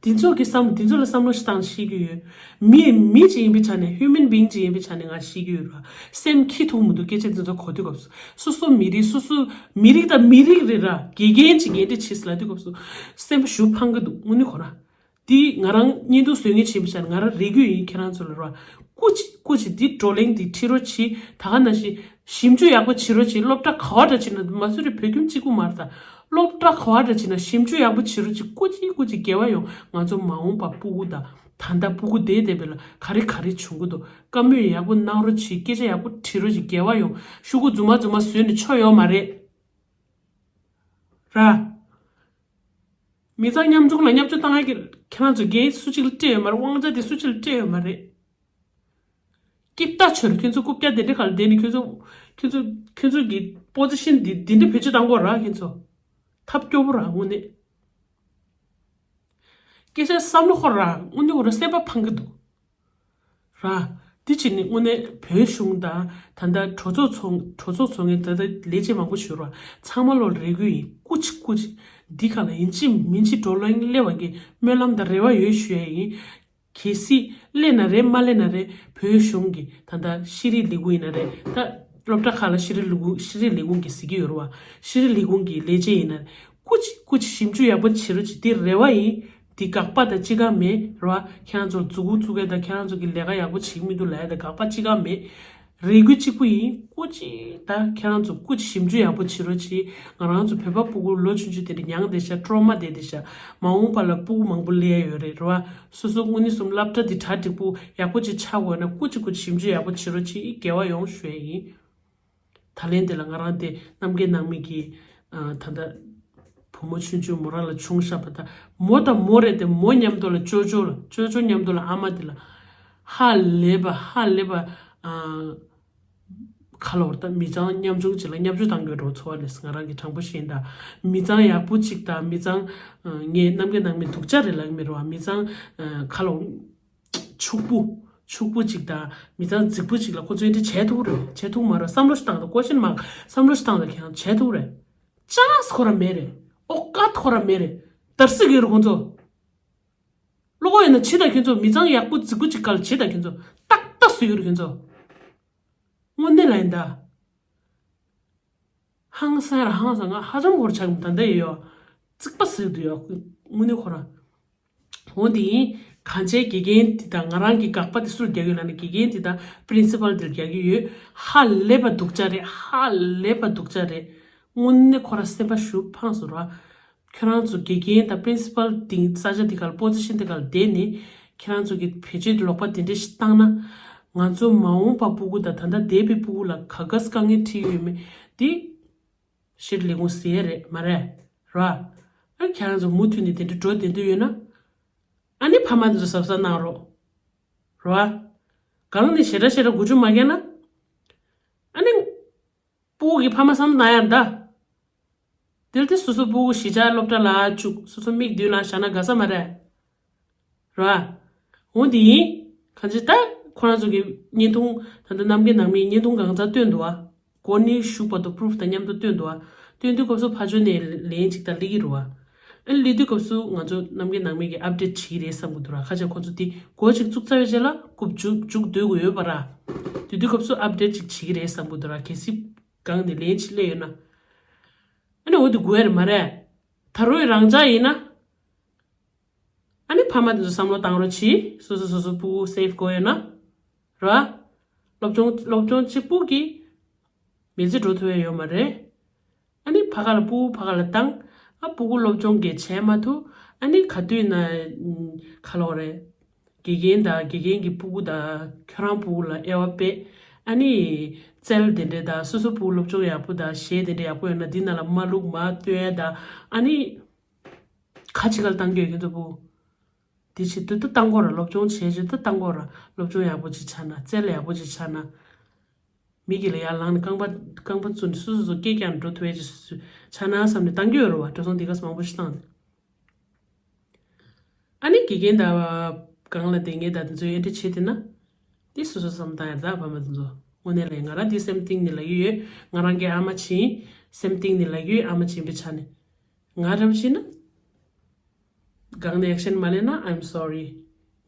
དེ་ཚོ་གི་བསམ་དེ་ཚོ་ལ་བསམ་བློ་ཞིག་བཏང་ཤེས་ཀྱི་ཡོད། མི་མི་གཅིག་ཡིན་པའི་ཆ་ནས་ཧིའུ་མན་བིང་གཅིག་ཡིན་པའི་ཆ་ནས་ང་ཤེས་ཀྱི་ཡོད་ར། སེམས་འཁྱེར་ཐུབ་མི་འདུག་སྐད་ཆ་དེ་ཚོ་གོ་དུས་སྐབས་སུ། སོ་སོ་མི་རིགས་སོ་སོ་མི་རིགས་དང་མི་རིགས་རེད་ར། དགེ་རྒན་གཅིག་འགན་འཁྲི་བྱས་ལབ་དུས་སྐབས་སུ་སེམས་པ་ཞུ་ཕངས་ཀྱི་འདུག་དངོས་གནས་ཁོ་ར། དེ་ང་རང་བརྙན་ཐུང་བཟོ་མཁན་བྱས་པའི་ཆ་ནས་ང་རང་རེ་སྐུལ་ཡིན་ཁྱེད་རང་ཚོ་ལ་ར། སྐུ་མཁྱེན་སྐུ་མཁྱེན་འདི་བགྲོ་གླེང་འདི་ཁྲིད་རོགས་གྱིས། ད་ག་ནང་བཞིན་ཞིབ་འཇུག་ཡག་པོ་བྱེད་རོགས་གྱིས། སློབ་གྲྭ་ག་བ་འདྲ་བྱས་ན་མ་སུ་རི་བོད་ཁྱིམ་གཅིག་པུ་མ་རེད་ད། སློབ་གྲྭ་ག་བ་འདྲ་བྱས་ན་ཞིབ་འཇུག་ཡག་པོ་བྱེད་རོགས་གྱིས། སྐུ་མཁྱེན་སྐུ་མཁྱེན་རྒྱལ་བ་ཡོང་། ང་ཚོ་མ་འོངས་པ་སྤུ་གུ་དང་ད་ལྟ་སྤུ་གུ་བསྡད་བསྡད་པའི་ལ་ག་རེ་ག་རེ་བྱུང་གི་འདུག་བཀའ་མོལ་ཡག་པོ་གནང་རོགས་གྱིས། སྐད་ཆ་ཡག་པོ་དྲི་རོགས་གྱིས། རྒྱལ་བ་ཡོང་། ཤོག་གུ་རྫུན་མ་རྫུན་མ་བཟོས་ནས་ཆོ་ཡོད་མ་རེད་ར། མི་ཚང་མཉམ་ཆུང་ལ་མཉམ་ཆུང་བཏང་ཡག་གི་ཁྱེད་རང་ཚོ་འགན་སུ་གཅིག་ལ་སྤྲད་ཡོད་མ་རེད། དབང་ཆ་དེ་སུ་གཅིག་ལ་སྤྲད་ཡོད་མ་རེད། སྐྱིད་ལྟ་ཆོར་ཁྱོད་ཚོ་རྐུབ་བཀྱག་དེ་འདྲ་ག་ལ་བསྡད་ནས་ཁྱོད་ཚོ་ཁྱོད་ཚོ་ཁྱོད་ཚོ་གི་པོ་ཛི་ཤན་འདི་འདི་འདྲ་བེད་སྤྱོད་བཏང་དགོས་ར། ཁྱོད་ཚོ་ཐབས་སྐྱོ་པོ་ར་དངོས་གནས། སྐད་ཆ་བསམ་བློ་འཁོར་ར་དངོས་གནས་འོ་ར་སེམས་པ་ཕངས་ཀྱི་འདུག་ར། འདི་བྱས་ནས་དངོས་གནས་བོད་གཞུང་དང་ད་ལྟ་གྲོས་ཚོགས་ཚོགས་གྲོས་ཚོགས་ཚོགས་མཁན་ད་ལྟ་ལས་བྱེད་མང་པོ་ཞུ་ར། ཚང་མ་ལོ་རེ་སྐུལ་ཡིན། སྐུ་མཁྱེན་སྐུ་མཁྱེན་འདི་ག་ལ་ཡིན་གཅིག་མིན་གཅིག་བགྲོ་གླེང་སླེབས་པ་གི་སྨོན་ལམ་དང་རེ་བ་ཡོད་ཞུ་ཡ་ཡིན། གལ་སྲིད་སླེབས་ན་རེད་མ་སླེབས་ན་རེད། བོད་གཞུང་གི་ད་ལྟ་ཤེས་རིག་ལས་ཁུངས་ཡིན་ན་རེད། ད་སློབ་གྲྭ་ཁག་ལ་ཤེས་རིག་ལས་ཁུངས་ཤེས་རིག་ལས་ཁུངས་ཀྱིས་གཟིགས་ཀྱི་ཡོད་རེད་བ། ཤེས་རིག་ལས་ཁུངས་ཀྱི་ལས་བྱེད་ཡིན་ན་རེད། སྐུ་མཁྱེན་སྐུ་མཁྱེན་ཞིབ་འཇུག་ཡག་པོ་བྱེད་རོགས་བྱེད། དེ་རེ་བ་ཡིན། དེ་དགག་པ་དང་ཅི་གང་མེད་རེད་བ། ཁྱེད་རང་ཚོ་མཛུབ་གུ་བཙུགས་མཁན་དང་ཁྱེད་རང་ཚོ་གི་ལས་ཀ་ཡག་པོ་བྱེད་ཀྱི་མི་འདུག་ལབ་ཡ་དང་དགག་པ་ཅི་གང་མེད། རེ་སྐུལ་གཅིག་པུ་ཡིན། སྐུ་མཁྱེན་ད་ཁྱེད་རང་ཚོ་སྐུ་མཁྱེན་ཞིབ་འཇུག་ཡག་པོ་བྱེད་རོགས་བྱེད། ང་རང་ཚོ་བོད་པ་སྤུ་གུ་ལོ་ཆུང་ཆུང་དེ་འདྲ་མྱངས་བསྡད་ཤག་ཊོ་རོ་མ་བསྡད་བསྡད་ཤག་མ་འོངས་པ་ལ་སྤུ་གུ་མང་པོ་སླེབས་ཡ་ཡོད་རེད་རེད་བ། སོ་སོ་དངོས་གནས་སོམ་སློབ་གྲྭ་འདི་གྲ་འགྲིག་པོ་ཡག་པོ་ཅིག་ཆགས་དགོས་ན་སྐུ་མཁྱེན་སྐུ་མཁྱེན་ཞིབ་འཇུག་ཡག་པོ་བྱེད་རོགས་བྱེད། འགལ་བ་ཡོང་ཞུ་ཡ་ཡིན། ད་ལན་དེ་ལ་ང་རང་དེ་རྣམ་རྒྱལ་ནང་མི་གི་ཨ་ད་ལྟ་བུ་མོ་ཆུང་ཆུང་མོ་རང་ལ་ཆུང་ཤག་པ་དང་མོ་དང་མོ་རེད་དེ། མོ་མཉམ་དུ་ལ་ཅོ་ཅོ་ལ་ཅོ་ཅོ་མཉམ་དུ་ལ་ཨ་མ་དེ་ལ་ཧ་ལས་པ་ཧ་ལས་པ་ཨ་ཁ་ལོ་བར་ད་མི་ཚང་ཉམ་ཆུང་ཅིག་ལ་བརྙས་བཅོས་བཏང་གི་འགྲོ་ཚོར་བ་ལས། ང་རང་གི་དྲང་པོ་བཤད་ད་མི་ཚང་ཡག་པོ་ཅིག་དང་མི་ཚང་ངས་རྣམ་རྒྱལ་ནང་མི་སྡུག་ཅག་རེད་ལབ་མི་རུང་བ། མི་ཚང་ཁ་ལོ་ཕྱུག་པོ། ཕྱུག་པོ་ཅིག་དང་མི་ཚང་རྫིག་པོ་ཅིག་ལ་ཁོ་ཚོས་འདི་བྱས་ཐུབ་རེད། བྱས་ཐུབ་མ་རེད། བསམ་བློ་ཞིག་བཏང་དང་། ཀོ་ཤན་མ་བསམ་བློ་ཞིག་བཏང་དང་། ཁྱེད་རང་བྱས་ཐུབ་རེད། ཅག་ཁོ་ར་མེད་རེད། ཨོ་ཀ་ཁོ་ར་མེད་རེད། དར་སྲིད་ཡོད་རེད་ཁོ་ཚོ། བློ་ཁོག་ཡོད་ན་བྱེད་དང་། ཁྱོད་ཚོ་མི་ཚང་ཡག་པོ་རྫིག་པོ་ཅིག་ག་ལ་བྱེད་དང་། ཁྱོད་ཚོ་ཏག་ཏག་བཟོས་ཡོད་རེད་ཁྱོད་ཚོ། དངོས་གནས་ལ་ཡིན་ད། ཧང་སང་ར་ཧང་སང་། ང་ཧ་ཅང་བོར་ཆགས་མི་ད་ལྟ་ཡོད་ཡོད། རྩིག་པ་ཟེར་དུ་ཡོད་དངོས་གནས་ཁོ་ར། འོ་དེ་ཡིན། གང་བྱས་དགེ་རྒན་དེ་དང་ང་རང་གི་དགག་པ་དེ་སུར་རྒྱག་ཡོད་ལ་ནི་དགེ་རྒན་དེ་དང་པི་རིན་སི་པལ་དེར་རྒྱག་གི་ཡོད། ཧ་ལས་པ་སྡུག་ཅག་རེད། ཧ་ལས་པ་སྡུག་ཅག་རེད། དངོས་གནས་ཁོ་ར་སེམས་པ་ཞུ་ཕངས་སོ་ར། ཁྱོད་རང་ཚོ་དགེ་རྒན་དང་པི་རིན་སི་པལ་དེ་ས་ཆ་དེ་གར་པོ་ཛི་ཤན་དེ་གར་བསྡད་ནས་ཁྱེད་རང་ཚོ་གི་བེད་སྤྱོད་ལོག་པ་དེ་འདྲ་ཞིག་བཏང་ན། ང་ཚོ་མ་འོངས་པ་སྤུ་གུ་དང་ད་ལྟ་འདས་པའི་སྤུ་གུ་ལ་ག་ག་དཀའ་ངལ་འཕྲད་ཡོད་མེད་དེ་ཕྱིར་ལས་ཁུངས་ཟེར་ཡ་རེད་མ་རེད་ར། ཨ་ཁྱེད་རང་ཚོ་མུ་མཐུད་ནས་དེ་འདྲ་འགྲོ་བསྡད་འདོད་ཡོད་ན། ཨ་ནི་ཕ་མ་དེ་ཚོ་གཟབ་གཟབ་གནང་རོགས་ར། གང་ནས་ཞེ་དྲག་ཞེ་དྲག་འགུལ་སྐྱོད་མ་བརྒྱབ་ན། ཨ་ནི། སྤུ་གུ་གི་ཕ་མ་བསམ་བློ་གཏོང་ཡ་རེད་ད། དེ་ལ་དེ་སོ་སོ་སྤུ་གུ་གཞིས་ཆགས་སློབ་གྲྭ་ལ་བཅུག་སོ་སོ་མིག་མདུན་ལ་བཞག་ན་དགའ་ས་མ་རེད། ར། འོ་དེ་ཡིན། གང་ཅི་ད་ཁོ་རང་ཚོ་གི་བརྙན་ཐུང་ད་ལྟ་རྣམ་རྒྱལ་ནང་མིའི་བརྙན་ཐུང་གང་ཚ་བཏོན་འདུག་བ། གོ་གནས་ཞུགས་པ་དང་པུ་རུབ་དང་མཉམ་དུ་བཏོན་འདུག་བ། བཏོན་དུས་སྐབས་སུ་ཕ་ཇོ་ནས་ལན་ཅིག་ད་སླེབས་ཀྱི་རེད་བ། ཨ་ནི་སླེབས་དུས་སྐབས་སུ་ང་ཚོ་རྣམ་རྒྱལ་ནང་མི་གི་ཨབ་ཌེཊ་བྱེད་ཀྱི་རེད་བསམ་གི་འདུག་ར། ཁ་ཆེ་ཁོ་ཚོ་དེ་གོ་ཅིག་བཙུགས་ཚར་བའི་རྗེས་ལ་རྐུབ་རྒྱུག་རྒྱུག་སྡོད་དགོས་ཡོད་པ་ར། དེ་དུས་སྐབས་སུ་ཨབ་ཌེཊ་ཅིག་བྱེད་ཀྱི་རེད་བསམ་གི་འདུག་ར། གལ་སྲིད་སྒང་ནས་ལན་ཅིག་སླེབས་ཡོད་ན། ཨ་ནི་འོ་དེ་དགོས་ཡ་རེད་མ་རེད། ད་རུང་རང་འཇགས་ཡིན་ན། ཨ་ནི་ཕ་མ་དེ་ཚོ་བསམ་བློ་བཏང་རོགས་གྱིས། སོ་སོ་སོ་སོ་སྤུ་གུ་སེབ་དགོས་ཡོད་ན། ར། སློབ་སྦྱོང་སློབ་སྦྱོང་གཅིག་པུ་གིས་མི་ཚེ་འགྲོ་ཐུབ་ཡ་ཡོད་མ་རེད། ཨ་ནི་ཕ་ག་ལ་སྤུ་གུ་ཕ་ག་ལ་བཏང་། ཨ་སྤུ་གུ་སློབ་སྦྱོང་གས་བྱས་མ་ཐུབ། ཨ་ནི་ག་དུས་ན་ཁ་ལོ་རེད། དགེ་རྒན་དང་དགེ་རྒན་གྱི་སྤུ་གུ་དང་ཁྱོད་རང་སྤུ་གུ་ལ་དབྱེ་བ་དཔེ། ཨ་ནི་རྩལ་དེ་འདྲས་དང་སོ་སོ་སྤུ་གུ་སློབ་སྦྱོང་ཡག་པོ་དང་གཞས་དེ་འདྲས་ཡག་པོ་ཡོད་ན་འདི་ནང་ལ་མ་བླུགས་མ་བཏོན་ཡ་དང་། ཨ་ནི་ཁ་ཅིག་ག་ལ་བཏང་རྒྱུ་ཡོད་མཁན་ཚོ་སྤུ་གུ། དེ་བྱེད་དུས་ད་བཏང་དགོས་ར། སློབ་སྦྱོང་བྱེད་རྒྱུ་ད་བཏང་དགོས་ར། སློབ་སྦྱོང་ཡག་པོ་ཅིག་ཆགས་ན། རྩལ་ཡག་པོ་ཅིག་ཆགས་ན། མི་གི་ལ་ཡར་ལངས་ནས་རྐང་པ་རྐང་པ་བཙུགས་ནས་སོ་སོ་སོ་སྐད་རྒྱག་ནས་འགྲོ་ཐུབ་ཡ་ཅིག་ཆགས་ན་བསམ་ནས་བཏང་རྒྱུ་ཡོད་རེད་བ། འགྲོ་སོང་འདི་ག་ས་མང་པོ་ཞིག་བཏང་ནས། ཨ་ནི་དགེ་རྒན་དང་སྒང་ལ་དེ་ངས་ད་དེ་ཚོའི་ཨེ་འདྲ་བྱེད་དེ་ན། འདི་སོ་སོ་བསམ་བཏང་ཡ་རེད་ད་ཕ་མ་དེ་ཚོ། དངོས་གནས་ལ་ང་རང་འདི་སེམས་གཏིང་ནས་ལབ་ཀྱི་ཡོད། ང་རང་གི་ཨ་མ་བྱིན། སེམས་གཏིང་ནས་ལབ་ཀྱི་ཡོད། ཨ་མ་བྱིན་པའི་ཆ་ནས། ང་རང་བྱིན་ན། སྒང་ནས་ཨེག་ཤན་མ་ལེན་ན། I'm sorry.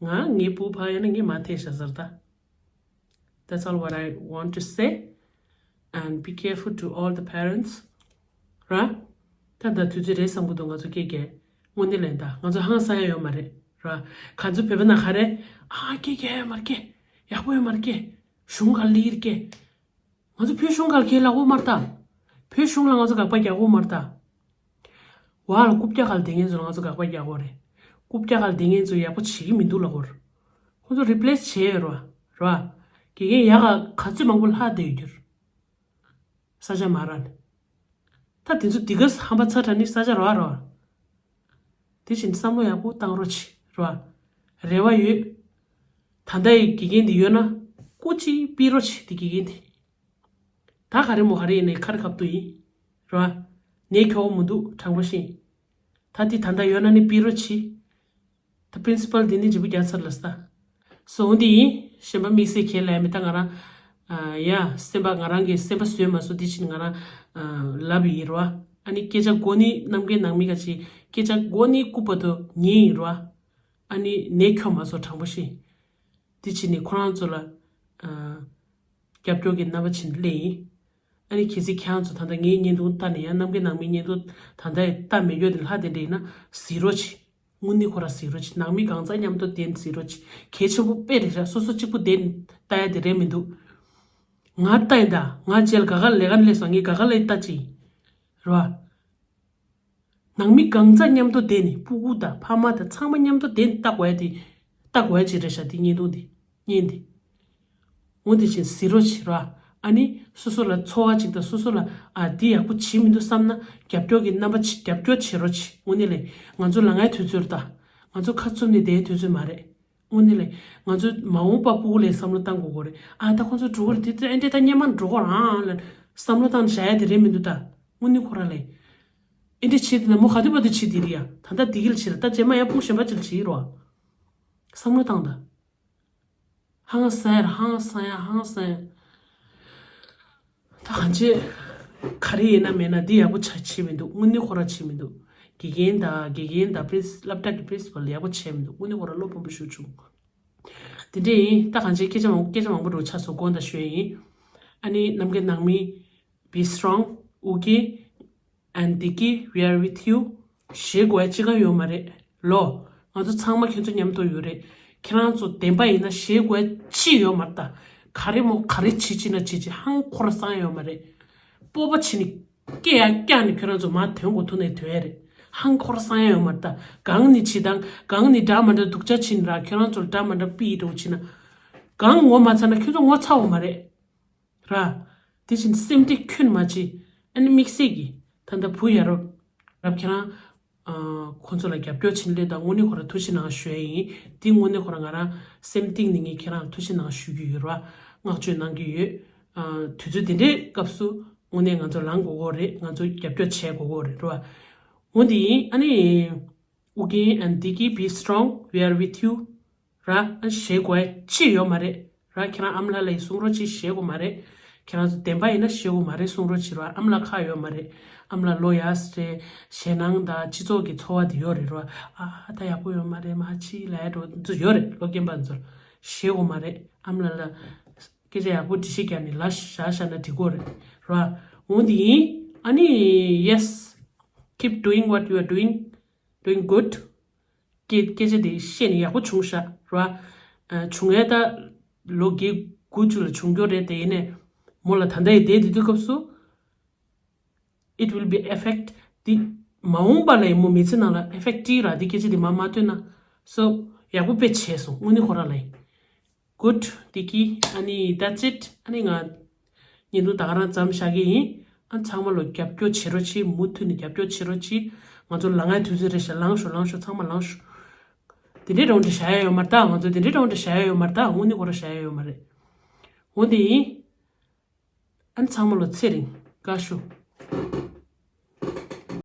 ང་ངའི་སྤུ་ཕ་ཡོད་ན་ངས་མ་ཐེ་ཤ་ཟེར་ད། That's all what I want to say. And be careful to all the parents. ར། ད་ད་དུས་ཚོད་རེད་བསམ་གི་འདུག་ང་ཚོ་སྐད་རྒྱག་དངོས་གནས་ལན་ད་ང་ཚོ་ཧང་སང་ཡ་ཡོད་མ་རེད་ར། ག་ཚོད་བོད་པ་ནང་ཁ་རེད། ཨ་སྐད་རྒྱག་ཡོད་མ་རེད་སྐད། ཡག་པོ་ཡོད་མ་རེད་སྐད། གཞུང་ག་ལིར་སྐད། ང་ཚོ་བོད་གཞུང་ག་ལ་ཁས་ལག་པོ་མ་རེད་ད། བོད་གཞུང་ལ་ང་ཚོ་དགག་པ་རྒྱག་གོ་མ་རེད་ད། བ་ལ་རྐུབ་བཀྱག་ག་ལ་དེ་ངན་ཚོ་ལ་ང་ཚོ་དགག་པ་རྒྱག་གོ་རེད། རྐུབ་བཀྱག་ག་ལ་དེ་ངན་ཚོ་ཡག་པོ་བྱེད་ཀྱི་མི་འདུག་ལབ་གོ་རེད། ཁོ་ཚོ་རི་པི་ལེ་སི་བྱས་ཡོད་རེད་བ། རེད་བ། དགེ་རྒན་ཡག་ག་ག་ཚོད་མང་པོ་ལྷག་བསྡད་ཡོད་རྒྱུ་རེད། ས་ཆ་མ་རག་ནས། ད་དེ་ཚོ་འདི་ག་ཧམ་པ་ཚ་དྲགས་ནི་ས་ཆ་རག་རག་དེ་བཞིན་བསམ་བློ་ཡག་པོ་བཏང་རོགས་བྱེད་རོགས། རེ་བ་ཡོད། ད་ལྟ་ཡི་དགེ་རྒན་འདི་ཡོད་ན་སྐུ་མཁྱེན་ཕུད་རོགས་བྱེད། དེ་དགེ་རྒན་དེ། ད་ག་རེ་མོ་ག་རེ་ཡིན་ནའི་ཁ་རི་ཁ་ཐུག་ཡིན་རོགས། ནས་ཁྱོ་བོ་མི་འདུག་དྲང་པོ་བཤད། ད་དེ་ད་ལྟ་ཡོད་ན་ནི་ཕུད་རོགས་བྱེད། ད་པི་རིན་སི་པལ་འདི་ནི་བརྗེ་པོ་རྒྱག་ཚར་ལ་ས། སོང་འདི་ཡིན། གཞན་པ་དམིགས་བསལ་ཁས་ལེན་མེད། ད་ང་རང་ཨ་ཡ་སེམས་པ་ང་རང་གི་སེམས་པ་བཟོས་མ་སོང་། འདི་ཕྱིན་ང་རང་ཨ་ལབ་ཡིན་རོ། ཨ་ནི་སྐད་ཆ་མགོ་ནི་རྣམ་རྒྱལ་ནང་མི་ག་ཅིག་སྐད་ཆ་མགོ་ནི་རྐུབ་བར་དུ་ཉན་ཡིན་རོ། ཨ་ནི་ནས་ཁྱོ་མ་སོང་དྲང་པོ་བཤད། འདི་ཕྱིན་ནི་ཁོ་རང་ཚོ་ལ་ཨ་རྒྱབ་སྐྱོར་གྱི་རྣམ་པ་ཕྱིན་སླེབས་ཡིན། ཨ་ནི་གལ་སྲིད་ཁྱེད་རང་ཚོ་ད་ལྟ་ངའི་བརྙན་ཐུང་ལྟ་ནས་ཡང་རྣམ་རྒྱལ་ནང་མའི་བརྙན་ཐུང་ད་ལྟ་ལྟ་མེད་ཡོད་དེ་ལྷག་དེ་འདྲ་ཡིན་ན་གཟིགས་རོགས་བྱེད། དངོས་གནས་ཁོ་རང་གཟིགས་རོགས་བྱེད། ནང་མི་གང་ཚང་མཉམ་དུ་བསྡད་ནས་གཟིགས་རོགས་བྱེད། གལ་ཆེན་པོ་དཔེ་རེད་ཤག་སོ་སོ་གཅིག་པུ་བསྡད་ནས་ལྟ་ཡ་དེ་རེད་མི་འདུག་ང་ལྟ་ཡིན་ད། ང་རྗེས་ལ་ག་ག་ལས་ཀ་ནས་སླེབས་སོང་། ངས་ག་ག་ལས་ལྟ་ཅི་རེད་བ། ནང་མི་གང་ཚང་མཉམ་དུ་བསྡད་ནས་སྤུ་གུ་དང་ཕ་མ་དང་ཚང་མ་མཉམ་དུ་བསྡད་ནས་ལྟ་དགོས་ཡ་དེ་ལྟ་དགོས་ཡ་ཅིག་རེད་ཤག་དེ་བརྙན་ཐུང་དེ་བརྙན་དེ། འོ་དེ་བཞིན་གཟིགས་རོགས་བྱེད་རོགས། ཨ་ནི་སོ་སོ་ལ་ཚོར་བ་ཅིག་དང་སོ་སོ་ལ་ཨ་འདི་ཡག་པོ་བྱེད་མི་འདུག་བསམ་ན་རྒྱབ་སྐྱོར་གྱི་རྣམ་པ་ཅིག་རྒྱབ་སྐྱོར་བྱེད་རོགས་བྱེད། དངོས་གནས་ལས་ང་ཚོ་ལ་ངའི་དུས་ཚོད་རེད་ད། ང་ཚོ་ཁ་བཙུམ་ནས་བསྡད་དུས་ཚོད་མ་རེད། དངོས་གནས་ལས་ང་ཚོ་མ་འོངས་པ་སྤུ་གུ་ལ་བསམ་བློ་བཏང་དགོས་ཀྱི་རེད། ཨ་ད་ཁོང་ཚོ་འགྲོ་གི་རེད་དེ་ཨེ་འདྲས་ད་སྔོན་མ་འགྲོ་གི་རང་ལ་བསམ་བློ་བཏང་བཞག་ཡ་དེ་རེད་མི་འདུག་ད། དངོས་གནས་ཁོ་རང་ལས་ཨེ་འདྲས་བྱེད་དེ་ན་མོ་ག་དུས་བར་དུ་བྱེད་དེ་རེད་ཡ། ད་ལྟ་བདེ་སྐྱིད་ལ་བྱེད་ར། ད་རྗེས་མ་ཡང་སྤུ་གུ་གཞན་པ་ཅིག་ལ་བྱེད་རོགས། བསམ་བློ་བཏང་ད། ཧང་སང་ཡ་ར་ཧང་སང་ཡ་ཧང་སང་ཡ། ད་གང་བྱེད། ག་རེ་ཡིན་ན་མེད་ན་འདི་ཡག་པོ་ཆ་བྱེད་མི་འདུག་དངོས་གནས་ཁོ་རང་བྱེད་མི་འདུག་དགེ་རྒན་དང་དགེ་རྒན་དང་པི་རིན་སི་སློབ་གྲྭ་གི་པི་རིན་སི་པལ་ཡག་པོ་བྱེད་མི་འདུག་དངོས་གནས་ཁོ་རང་བློ་ཕམ་པོ་ཞིག་བྱུང་། དེ་འདྲས་ཡིན། ད་གང་བྱེད། སྐད་ཆ་མང་སྐད་ཆ་མང་པོ་འགྲོ་ཆགས་སོང་། དགོངས་དག་ཞུ་ཡ་ཡིན། ཨ་ནི་རྣམ་རྒྱལ་ནང་མི། Be strong, okay, and Diki, we are with you. ཞེད་དགོས་ཡ་ཅི་གང་ཡོད་མ་རེད་ལོ། ང་ཚོ་ཚང་མ་ཁྱོད་ཚོ་མཉམ་དུ་ཡོད་རེད། ཁྱེད་རང་ཚོ་བདེན་པ་ཡིན་ན་ཞེད་དགོས་ཡ་ཅི་ཡོད་མ་རེད་ད། ག་རེ་མོ་ག་རེ་བྱེད་ཅི་ན་བྱེད་ཅི། ཧང་ཁོ་ར་སང་ཡ་ཡོད་མ་རེད། སྤོབས་པ་བྱས་ནས་སྐད་ཡ་བཀྱག་ནས་ཁྱོད་རང་ཚོ་མར་ཐོན་དགོས་ཐུག་ནས་ཐོན་ཡ་རེད། ཧང་ཁོ་ར་སང་ཡ་ཡོད་མ་རེད་ད། གང་ནས་བྱེད་དང་གང་ནས་འདྲ་མ་འདྲ་སྡུག་ཅག་བྱེད་ན་ར་ཁྱོད་རང་ཚོ་ལ་འདྲ་མ་འདྲ་པི་འགྲོ་བྱེད་ན། གང་ངོ་མ་ཚ་ན་ཁྱོད་ཚོ་ངོ་ཚ་བ་མ་རེད། ར། དེ་བཞིན་སེམས་སྡུག་ཁྱོན་མ་བྱེད། ཨ་ནི་དམིགས་བསལ་གྱི་ད་ལྟ་བུ་ཡ་རབས་རབས་ཁྱེད་རང་ཨ་ཁོང་ཚོ་ལ་རྒྱབ་སྐྱོར་བྱེད་ལེ་དང་དངོས་གནས་ཁོ་རང་ཐུགས་རྗེ་གནང་ཞུ་ཡ་ཡིན། དེ་དངོས་གནས་ཁོ་རང་ང་རང་སེམས་གཏིང་ནས་ངས་ཁྱེད་རང་ལ་ཐུགས་རྗེ་གནང་ཞུ་གི་ཡོད་ར། བསྔགས་བརྗོད་གནང་གི་ཡོད། ཨ་དུས་ཚོད་དེ་འདྲའི་སྐབས་སུ་དངོས་གནས་ང་ཚོ་ལངས་དགོས་ཀྱི་རེད། ང་ཚོ་རྒྱབ་སྐྱོར་བྱེད་དགོས་ཀྱི་རེད་ར། འོ་དེ་ཡིན། ཨ་ནི། Again and Diki, be strong, we are with you. ར། ཨ་ཞེད་དགོས་ཡ་ཅི་ཡོད་མ་རེད། ར་ཁྱེད་རང་ཨ་མ་ལགས་ལ་ཡི་གསུང་རོགས་ཅི་ཞེད་དགོས་མ་རེད། ཁྱེད་རང་ཚོ་བདེན་པ་ཡིན་ན་ཞེད་དགོས་མ་རེད་གསུང་རོགས་ཅི་ར། ཨ་མ་ལགས་ཁག་ཡོད་མ་རེད། ཨ་མ་ལགས་ལོ་ཡག་རེད། ཞེད་སྣང་དང་སྤྱི་ཚོགས་ཀྱི་ཚོར་བ་དེ་ཡོད་རེད་ར། ཨ་ད་ཡག་པོ་ཡོད་མ་རེད་མ་ཕྱི་ལ་ཡ་འགྲོ་ཚོ་ཡོད་རེད། ལོ་རྒན་པ་ཚོར་ཞེད་དགོས་མ་རེད། ཨ་མ་ལགས་ལ་སྐད་ཆ་ཡག་པོ་འདྲི་ཤེས་རྒྱག་ནས་ལ་བཞག་བཞག་ན་འགྲིག་གོ་རེད་ར། འོ་འདི་ཡིན། ཨ་ནི་yes, keep doing what you are doing, doing good. སྐད་སྐད་ཆ་དེ་བཤད་ནས་ཡག་པོ་བྱུང་ཤག་ར། ཨ་བྱུང་ཡས་ད་ལོ་བརྒྱད་དགུ་བཅུ་ལ་བྱུང་རྒྱུ་རེད་དེ། ཡིན་ནས་མོ་ལ་ད་ལྟ་ཡི་བསྡད་དེ་དུས་སྐབས་སུ་it will be affect དེ་མ་འོངས་པ་ལ་ཡི་མོ་མི་ཚེ་ནང་ལ་ཨེ་ཕེག་ཊི་ར་དེ་སྐད་ཆ་དེ་མ་མ་ཐོན་ན། སོ་ཡག་པོ་དཔེ་བྱས་སོང་དངོས་གནས་ཁོ་རང་ལ་ཡི། Good, Diki. ཨ་ནི་that's it. ཨ་ནི་ང་བརྙན་ཐུང་ད་ག་རང་མཚམས་བཞག་གི་ཡིན། ཨ་ཚང་མ་ལོ་རྒྱབ་སྐྱོར་བྱེད་རོགས་གྱིས། མུ་མཐུད་ནས་རྒྱབ་སྐྱོར་བྱེད་རོགས་གྱིས། ང་ཚོ་ལ་ངའི་དུས་ཚོད་རེད་ཤག་ལངས་ཤོག་ལངས་ཤོག་ཚང་མ་ལངས་ཤོག་དེ་འདྲའི་རང་འདྲ་བྱ་ཡ་ཡོད་མ་རེད་ད། ང་ཚོ་དེ་འདྲའི་རང་འདྲ་བྱ་ཡ་ཡོད་མ་རེད་ད། དངོས་གནས་ཁོ་རང་བྱ་ཡ་ཡོད་མ་རེད། འོ་དེ་ཡིན། ཨ་ནི་ཚང་མ་ལོ་ཚེ་རིང་དགའ་ཤོག